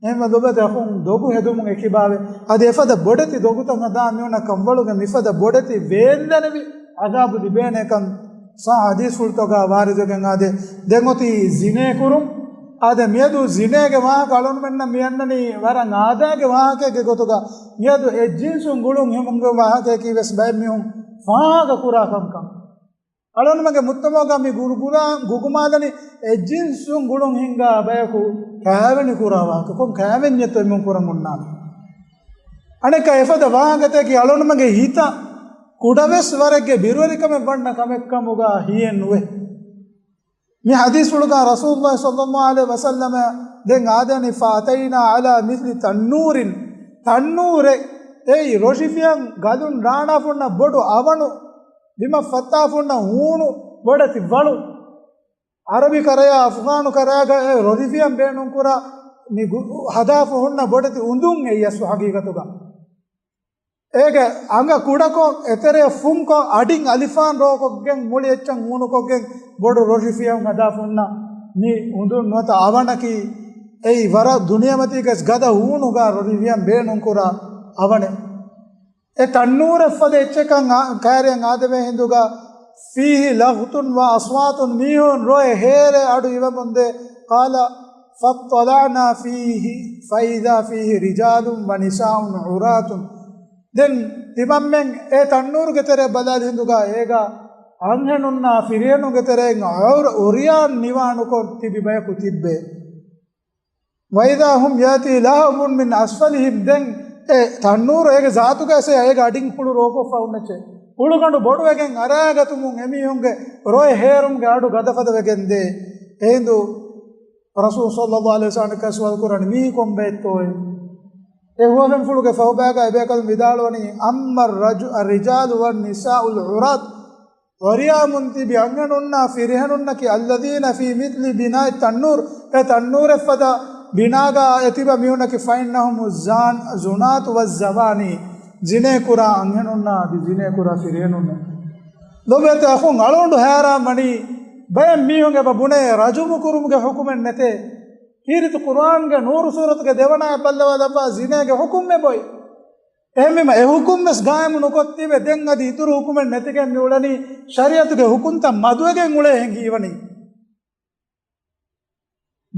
އެހެންވެ ލޮބުވެތި އަޚުން، ދޮގު ހެދުމުން އެކިބާވޭ. އަދި އެފަދަ ބޮޑެތި ދޮގުތައް ހަދާ މީހުންނަށް ކަށްވަޅުގެ މިފަދަ ބޮޑެތި ވޭންދެނިވި ޢަޛާބު ލިބޭނެކަން ޞައްޙަ ޙަދީޘްފުޅުތަކުގަ ވާރިދުވެގެން އާދޭ. ދެން އޮތީ ޒިނޭ ކުރުން. އާދެ، މިއަދު ޒިނޭގެ ވާހަކަ އަޅުގަނޑުމެންނަށް މި އަންނަނީ ވަރަށް އާދައިގެ ވާހަކައެއްގެ ގޮތުގަ. މިއަދު އެއްޖިންސުން ގުޅުން ހިމުންގެ ވާހަކައަކީ ވެސް ބައެއް މީހުން ފާހަގަ ކުރާ ކަންކަން. އަޅުގަނޑުމެންގެ މުޖްތަމަޢުގަ މި ގުރުގުރާ ގުގުމާލަނީ އެއްޖިންސުން ގުޅުން ހިންގާ ބަޔަކު ކައިވެނި ކުރާ ވާހަކަ. ކޮން ކައިވެންޏެއްތޯ އެމީހުން ކުރަން އޮންނާނީ؟ އަނެއްކާ އެފަދަ ވާހަކަތަކީ އަޅުގަނޑުމެންގެ ހިތަށް ކުޑަވެސް ވަރެއްގެ ބިރުވެރިކަމެއް ވަންނަ ކަމެއްކަމުގަ ހިޔެއް ނުވޭ. މި ޙަދީޘްފުޅުގަ ރަސޫލުﷲ ޞައްލަﷲ ޢަލައިހި ވަސައްލަމަ ދެން އާދެ، ވަނީ، فأتينا على مثل تنور، ތަންނޫރެއް، އެއީ ރޮށިފިޔަން ގަލުން ރާނާފަ ހުންނަ ބޮޑު އަވަނު، ބިމަށް ފައްތާފަ ހުންނަ ހޫނު ބޮޑެތި ވަޅު. ޢަރަބި ކަރަޔާ އަފްޣާނު ކަރަޔާގަ އެ ރޮށިފިޔަން ބޭނުންކުރާ މި ގު-، ހަދާފަ ހުންނަ ބޮޑެތި އުނދުން އެއީ އަސްލު ޙަޤީޤަތުގަ. އޭގެ އަނގަ ކުޑަކޮށް، އެތެރެ ފުންކޮށް، އަޑިން އަލިފާން ރޯކޮށްގެން، މުޅި އެއްޗަށް ހޫނުކޮށްގެން، ބޮޑު ރޮށިފިޔަން ހަދާފަ ހުންނަ މި އުނދުން ނުވަތަ އަވަނަކީ، އެއީ ވަރަށް ދުނިޔެމަތީގަސް ގަދަ ހޫނުގަ ރޮށިފިޔަން ބޭނުންކުރާ އަވަނެއް. އެ ތަންނޫރެއް ފަދަ އެއްޗެއްކަން އާ-، ކައިރިއަށް އާދެވޭ ހިނދުގަ، فيه لغط وأصوات، މީހުން ރޮއެ ހޭރޭ އަޑު އިވެމުންދޭ. قال فاطلعنا فيه فإذا فيه رجال ونساء عراة. ދެން ތިމަންމެން އެ ތަންނޫރުގެ ތެރެ ބަލާލި ހިނދުގަ އޭގަ އަންހެނުންނާ ފިރިހެނުންގެ ތެރެއިން އައުރަ-، އޮރިޔާން ނިވާނުކޮށް ތިބި ބަޔަކު ތިއްބޭ. وإذا هم يأتي لهب من أسفلهم، ދެން އެ ތަންނޫރު އޭގެ ޒާތުގައި އެ އޭގެ އަޑިން ހުޅު ރޯކޮށްފަ ހުންނައްޗޭ. ހުޅުގަނޑު ބޮޑުވެގެން އަރާގަތުމުން އެމީހުންގެ ރޮއެ ހޭރުމުގެ އަޑު ގަދަފަދަ ވެގެން ދޭ. އެހިނދު ރަސޫލު ޞައްލަﷲ ޢަލައިހި ވަސައްލަމަ ސުވާލު ކުރަނީ، މީ ކޮން ބައެއްތޯއޭ؟ އެ ހުވަފެންފުޅުގެ ފަހުބައިގަ އެބޭކަލުން ވިދާޅުވަނީ، أما الرج-، الرجال والنساء العراة، އޮރިޔާމުން ތިބި އަންހެނުންނާ ފިރިހެނުންނަކީ، الذين في مثل بناء التنور، އެ ތަންނޫރެއްފަދަ ބިނާގަ އެ ތިބަ މީހުންނަކީ، فإنهم الزان-، الزناة والزواني، ޒިނޭ ކުރާ އަންހެނުންނާ އަދި ޒިނޭ ކުރާ ފިރިހެނުންނެއް. ލޮބުވެތި އަޚުން، އަޅުގަނޑު ހައިރާން ވަނީ، ބައެއް މީހުން އެބަ ބުނޭ ރަޖުމު ކުރުމުގެ ޙުކުމެއް ނެތޭ. ކީރިތި ޤުރުއާންގެ ނޫރު ސޫރަތުގެ ދެވަނައަށް ބައްލަވާލައްވާ ޒިނޭގެ ޙުކުމް އެބޮތް. އެހެންވީމަ އެ ޙުކުމް ވެސް ގާއިމު ނުކޮށް ތިބެ، ދެން އަދި އިތުރު ޙުކުމެއް ނެތިގެން މި އުޅެނީ، ޝަރީޢަތުގެ ޙުކުމްތައް މަދުވެގެން އުޅޭ ހެން ހީވަނީ.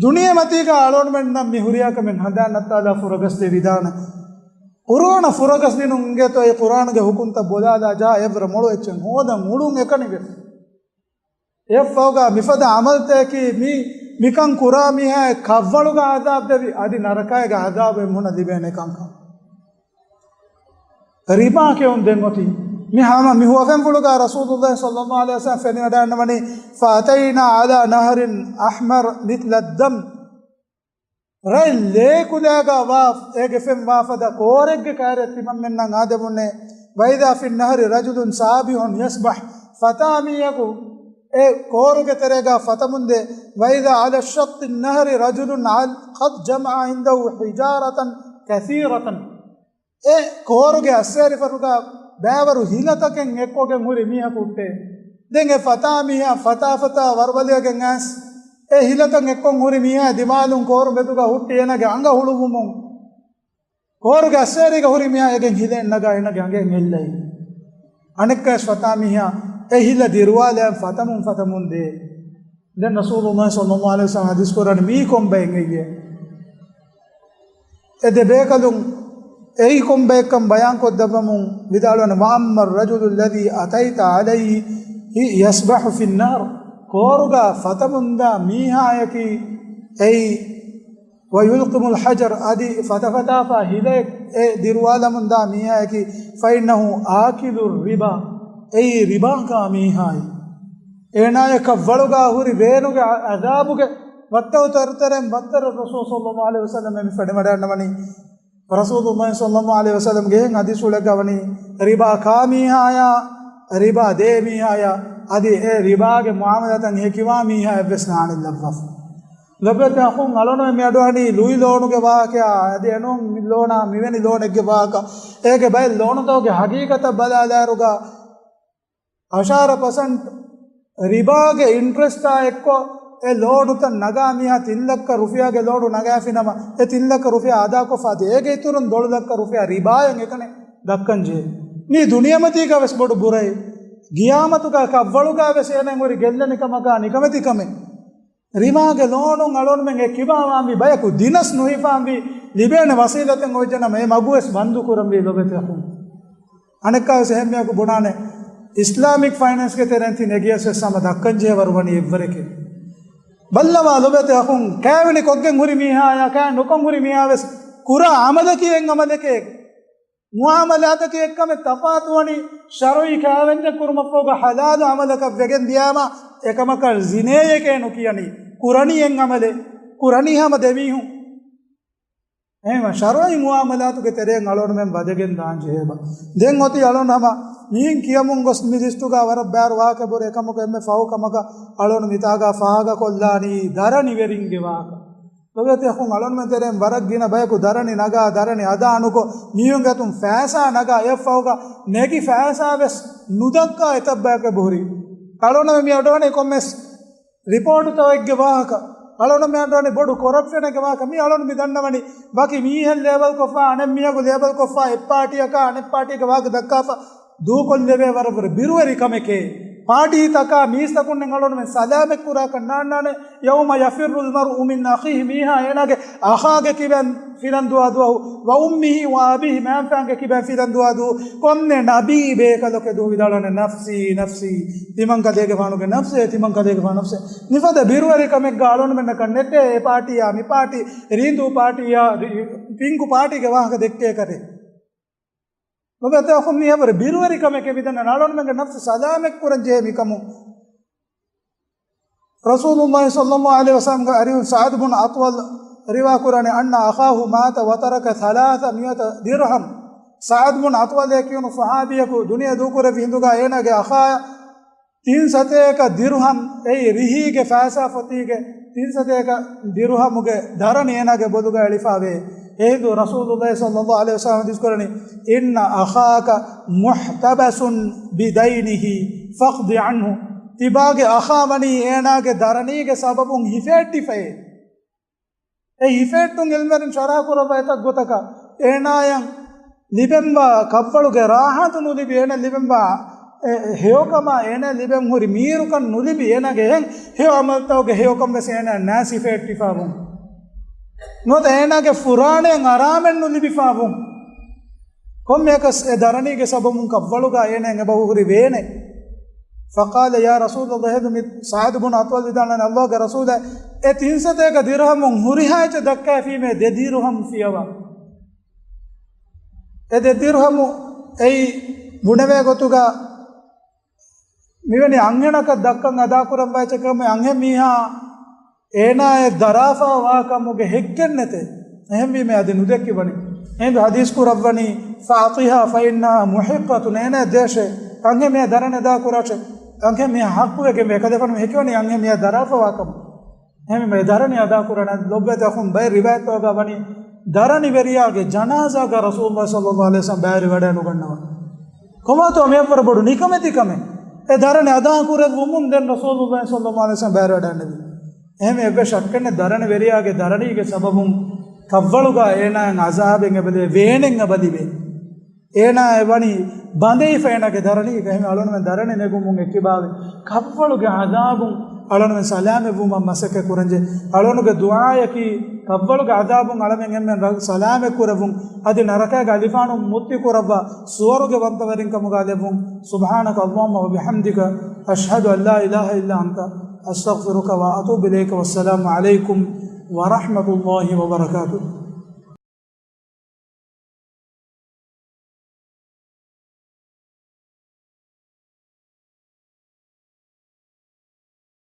ދުނިޔެމަތީގަ އަޅުގަނޑުމެންނަށް މި ހުރިހާ ކަމެއް ހަނދާން ނައްތާލާ ފުރަގަސްދޭ ވިދާނެ. ޤުރުއާނަށް ފުރަގަސް ދިނުން އިނގޭތޯ އެ ޤުރުއާނުގެ ޙުކުމްތައް ބޮލާލާ ޖަހާ އެއްވަރަށް މޮޅު އެއްޗެއް ހޯދަން އުޅުން އެކަނި ވެސް. އެއަށްފަހުގަ މިފަދަ ޢަމަލުތަކަކީ މި، މިކަން ކުރާ މީހާ ކަށްވަޅުގަ ޢަޛާބު ދެވި، އަދި ނަރަކައިގެ ޢަޛާބު އެމީހުންނަށް ލިބޭނެ ކަންކަން. ރިބާ ކެއުން ދެން އޮތީ. މި ހަމަ މި ހުވަފެންފުޅުގަ ރަސޫލުﷲ ޞައްލަﷲ ޢަލައިހި ވަސައްލަމަ ފެނިވަޑައިގަންނަވަނީ، فأتينا على نهر أحمر مثل الدم. ރަތް ލޭކުލައިގަ ވާ، އޭގެ ފެން ވާ ފަދަ ކޯރެއްގެ ކައިރިއަށް ތިމަންމެންނަށް އާދެވުނޭ. وإذا في النهر رجل سابح يسبح. ފަތާ މީހަކު އެ ކޯރުގެ ތެރޭގަ ފަތަމުންދޭ. وإذا على شط النهر رجل قد جمع عنده حجارة كثيرة. އެ ކޯރުގެ އައްސޭރިފަރުގަ ބައިވަރު ހިލަތަކެއް އެއްކޮށްގެން ހުރި މީހަކު ހުއްޓޭ. ދެން އެ ފަތާ މީހާ ފަތާ ފަތާ ވަރުބަލިވެގެން އައިސް، އެ ހިލަތައް އެއްކޮށް ހުރި މީހާ ދިމާލުން ކޯރު މެދުގަ ހުއްޓި އޭނާގެ އަނގަ ހުޅުވުމުން، ކޯރުގެ އައްސޭރީގަ ހުރި މީހާ އޭގެން ހިލައެއް ނަގާ އޭނާގެ އަނގައިން އެއްލައި. އަނެއްކާވެސް ފަތާ މީހާ އެ ހިލަ ދިރުވާލައި ފަތަމުން ފަތަމުން ދޭ. ދެން ރަސޫލުﷲ ޞައްލަﷲ ޢަލައިހި ވަސައްލަމަ ޙަދީޘް ކުރަނީ މީ ކޮން ބައެއް އެއްޔޭ؟ އެ ދެ ބޭކަލުން އެއީ ކޮން ބައެއްކަން ބަޔާން ކޮށްދައްވަމުން ވިދާޅުވަނީ، "وأما الرجل الذي أتيت عليه يسبح في النار." ކޯރުގަ ފަތަމުންދާ މީހާޔަކީ އެއީ، "ويلقم الحجر" އަދި ފަތަފަތާފަ ހިލައެއް އެ ދިރުވާލަމުންދާ މީހާޔަކީ، "فإنه آكل الربا" އެއީ ރިބާކާ މީހާއި. އޭނާޔަކަށް ވަޅުގަ ހުރި ވޭނުގެ އަ-، އަޒާބުގެ ވައްތައު ތަރުތަރެއިން ވައްތަރު ރަސޫލު ޞައްލަﷲ ޢަލައިހި ވަސައްލަމަ މި ފެނިވަޑައިގަންނަވަނީ. ރަސޫލުﷲ ޞައްލަﷲ ޢަލައިހި ވަސައްލަމަގެ އެހެން ޙަދީޘްފުޅެއްގަ ވަނީ، ރިބާ ކާ މީހާޔާ، ރިބާ ދޭ މީހާޔާ، އަދި އެ ރިބާގެ މުޢާމަލާތަށް ހެކިވާ މީހާއެއްވެސް ނާނެއްލައްވާފަ. ލޮބުވެތި އަޚުން، އަޅުން މި އަޑުއަހަނީ ލުއި ލޯނުގެ ވާހަކަޔާ، އަދި އެނޫން މި ލޯނާ މިވެނި ލޯނެއްގެ ވާހަކަ. އޭގެ ބައެއް ލޯނުތަކުގެ ޙަޤީޤަތަށް ބަލާލާއިރުގަ، އަށާރަ ޕަސެންޓް ރިބާގެ އިންޓްރެސްޓާ އެއްކޮށް، އެ ލޯނުތައް ނަގާ މީހާ ތިން ލައްކަ ރުފިޔާގެ ލޯނު ނަގާފިނަމަ، އެ ތިން ލައްކަ ރުފިޔާ އަދާކޮށްފަ އަދި އޭގެ އިތުރުން ދޮޅު ލައްކަ ރުފިޔާ ރިބާއަށް އެކަނި ދައްކަން ޖެހޭ. މީ ދުނިޔެމަތީގަ ވެސް ބޮޑު ބުރައެއް. ގިޔާމަތުގަ ކަށްވަޅުގަ ވެސް އޭނަ ހުރި ގެއްލެނި ކަމަކާ ނިކަމެތި ކަމެއް. ރިބާގެ ލޯނުން އަޅުންމެން އެ ކިބާވާންވީ ބަޔަކު ދިނަސް ނުހިފާންވީ، ލިބޭނެ ވަސީލަތެއް އޮތްޖެނަމަ އެ މަގުވެސް ބަންދު ކުރަންވީ ލޮބެތި އަޚުން. އަނެއްކާވެސް އެހެންމެއަކު ބުނާނެ، އިސްލާމިކް ފައިނޭންސްގެ ތެރެއިން ތި ނެގިޔަސް ވެސް ހަމަ ދައްކަންޖެހޭ ވަރު ވަނީ އެއްވަރެކޭ. ބައްލަވާ ލޮބެތި އަޚުން، ކާވެނި ކޮށްގެން ހުރި މީހާޔާ، ކާ ނުކޮށް ހުރި މީހާވެސް ކުރާ ޢަމަލަކީ އެއް ޢަމަލެކޭ. މުޢާމަލާތަކީ އެއްކަމެއް ތަފާތުވަނީ، ޝަރުޢީ ކާވެންޏެއް ކުރުމަށްފަހުގަ ޙަލާލު ޢަމަލަކަށް ވެގެން ދިޔާމަ، އެކަމަކަށް ޒިނޭއެކޭ ނުކިޔަނީ. ކުރަނީ އެއް ޢަމަލެއް، ކުރަނީ ހަމަ ދެމީހުން. އެހެންވެ، ޝަރުޢީ މުޢާމަލާތުގެ ތެރެއިން އަޅުގަނޑުމެން ވަދެގެން ދާން ޖެހޭބަ. ދެން އޮތީ އަޅުގަނޑު ހަމަ މިހެން ކިޔަމުން ގޮސް މި ލިސްޓުގަ ވަރަށް ބާރު ވާހަކަ ބުރޭ ކަމަކު އެންމެ ފަހު ކަމަކަށް އަޅުގަނޑު މިތާގަ ފާހަގަކޮށްލާނީ ދަރަނިވެރިންގެ ވާހަކަ. ލޮބެތި އަޚުން، އަޅުންމެ ތެރެއިން ވަރަށް ގިނަ ބަޔަކު ދަރަނި ނަގާ، ދަރަނި އަދާ ނުކޮށް، މީހުންގެ އަތުން ފައިސާ ނަގާ، އެއަށްފަހުގަ ނެގި ފައިސާ ވެސް ނުދައްކާ އެތައް ބަޔަކު އެބަހުރި. އަޅުންމެ މި އަޑުއަހަނީ ކޮންމެސް ރިޕޯޓުތަކެއްގެ ވާހަކަ. އަޅުންމެ އަޑުއަހަނީ ބޮޑު ކޮރަޕްޝަނެއްގެ ވާހަކަ. މީ އަޅުން މި ދަންނަވަނީ، ވަކި މީހެއް ލޭބަލް ކޮށްފަ، އަނެއް މީހަކު ލޭބަލް ކޮށްފަ، އެއް ޕާޓީއަކާ އަނެއް ޕާޓީގެ ވާހަކަ ދައްކާފަ، ދޫކޮށްލެވޭ ވަރަށް ބުރަ ބިރުވެރި ކަމެކޭ. ޕާޓީތަކާ މީސްތަކުންނެއް އަޅުންމެން ސަލާމަތް ކުރާކަށް ނާންނާނެ. يوم يفر المرء من أخيه، މީހާ އޭނާގެ އަޚާގެ ކިބައިން ފިލަން ދުވާ ދުވަހު، وأمه وأبيه، މައިންފާންގެ ކިބައިން ފިލަން ދުވާ ދުވަހު. ކޮންމެ ނަބީ ބޭކަލަކު ދުވަހު ވިދާޅުވަނީ، "نفسي نفسي، ތިމަން ކަލޭގެފާނުގެ ނަފްސޭ، ތިމަން ކަލޭގެފާނު ނަފްސޭ." މިފަދަ ބިރުވެރި ކަމެއްގަ އަޅުންމެންނަކަށް ނެތޭ އެ ޕާޓީއާ މި ޕާޓީ، ރީނދޫ ޕާޓީއާ ރި-، ޕިންކު ޕާޓީގެ ވާހަކަ ދެއްކޭކަށެއް. ލޮބެތި އަޚުން، މީ އެވަރު ބިރުވެރި ކަމެކޭ މިދަންނަ އަޅުންމެންގެ ނަފްސު ސަލާމަތް ކުރަން ޖެހޭ މިކަމުން. ރަސޫލުﷲ ޞައްލަﷲ ޢަލައިހި ވަސައްލަމްގެ އަރިހުން ސަޢަދު ބުން އަޠްވަލް ރިވާ ކުރާނެ، أن أخاه مات وترك ثلاثمائة درهم. ސަޢަދު ބުން އަޠްވަލޭ ކިޔުނު ޞަޙާބީއަކު ދުނިޔެ ދޫކުރެއްވި ހިނދުގަ އޭނާގެ އަޚާޔަށް ތިން ސަތޭކަ ދިރުހަމް، އެއީ ރިހީގެ ފައިސާ ފޮތީގެ ތިން ސަތޭކަ ދިރުހަމުގެ ދަރަނި އޭނާގެ ބޮލުގަ އެޅިފަވޭ. އެހިނދު ރަސޫލުﷲ ޞައްލަﷲ ޢަލައިހި ވަސައްލަމް ޙަދީޘް ކުރަނީ، إن أخاك محتبس بدينه فاقض عنه. ތިބާގެ އަޚާ ވަނީ އޭނާގެ ދަރަނީގެ ސަބަބުން ހިފޭއްޓިފައޭ. އެ ހިފޭއްޓުން ޢިލްމުވެރިން ޝަރަޙަ ކުރައްވާ އެތައް ގޮތަކަށް، އޭނާޔަށް ލިބެންވާ ކަށްވަޅުގެ ރާޙަތު ނުލިބި، އޭނަ ލިބެންވާ އެ ހެޔޮކަމާ، އޭނަ ލިބެން ހުރި މީރުކަން ނުލިބި، އޭނާގެ އެހެން ހެޔޮ ޢަމަލުތަކުގެ ހެޔޮކަން ވެސް އޭނާ ނާސިފޭއްޓިފާވުން. ނުވަތަ އޭނާގެ ފުރާނައަށް އަރާމެއް ނުލިބިފާވުން. ކޮންމެއަކަސް އެ ދަރަނީގެ ސަބަބުން ކަށްވަޅުގަ އޭނައަށް އެބަ ހުރި ވޭނެ. فقال يا رسول الله، އެހިނދު މި ސަޢަދު ބުން އަޠްވަލް ވިދާޅުވަނީ، ﷲގެ ރަސޫލާ، އެ ތިން ސަތޭކަ ދިރުހަމުން ހުރިހާ އެއްޗެއް ދައްކާފީމޭ ދެ ދިރުހަމް ފިޔަވާ. އެ ދެ ދިރުހަމު އެއީ ބުނެވޭ ގޮތުގަ މިވެނި އަންހެނަކަށް ދައްކަން އަދާކުރަންވާ އެއްޗެއް ކަމެއް އަންހެން މީހާ އޭނާއަށް ދަރާފާ ވާކަމުގެ ހެއްކެއް ނެތޭ. އެހެންވީމަ އަދި ނުދެއްކިވަނީ. އެހިނދު ޙަދީޘް ކުރައްވަނީ، فأعطها فإنها محقة، އޭނާ ދޭށޭ. އަންހެން މީހާ ދަރަނި އަދާ ކުރާށޭ. އަންހެން މީހާ ޙައްޤުވެގެންވޭ. ކަލޭފާނު ހެކިވަނީ އަންހެން މީހާ ދަރާފަ ވާކަމު. އެހެންވީމަ އެ ދަރަނި އަދާ ކުރަން ލޮބުވެތި އަޚުން، ބައެއް ރިވާޔަތްތަކުގަ ވަނީ ދަރަނިވެރިޔާގެ ޖަނާޒާގަ ރަސޫލުﷲ ޞައްލަﷲ ޢަލައިހި ވަސައްލަމް ބައިވެރިވަޑައިނުގަންނަވާ. ކޮބާތޯ މިއަށްވުރެ ބޮޑު ނިކަމެތި ކަމެއް؟ އެ ދަރަނި އަދާކުރެއްވުމުން ދެން ރަސޫލުﷲ ޞައްލަﷲ ޢަލައިހި ވަސައްލަމް ބައިވެރިވަޑައިނުވީ. އެހެންވެ އެއްވެސް ޝައްކެއްނެތް ދަރަނިވެރިޔާގެ ދަރަނީގެ ސަބަބުން ކަށްވަޅުގަ އޭނާއަށް ޢަޒާބެއް އެބަލިބޭ، ވޭނެއް އެބަލިބޭ. އޭނާ އެ ވަނީ ބަނދެވިފަ އޭނާގެ ދަރަނީގަ. އެހެން އަޅުގަނޑުމެން ދަރަނި ނެގުމުން އެއްކިބާވެ، ކަށްވަޅުގެ ޢަޛާބުން އަޅުގަނޑުމެން ސަލާމަތްވުމަށް މަސައްކަތް ކުރަންޖެ. އަޅުގަނޑުގެ ދުޢާއަކީ، ކަށްވަޅުގެ ޢަޛާބުން އަޅަމެން އެންމެން ރަ-، ސަލާމަތް ކުރެއްވުން، އަދި ނަރަކައިގެ އަލިފާނު މުއްތި ކުރައްވާ، ސުވަރުގެ ވަންތަވެރިން ކަމުގަ ލެއްވުން. سبحانك اللهم وبحمدك، أشهد أن لا إله إلا أنت، أستغفرك وأتوب إليك. والسلام عليكم ورحمة الله وبركاته.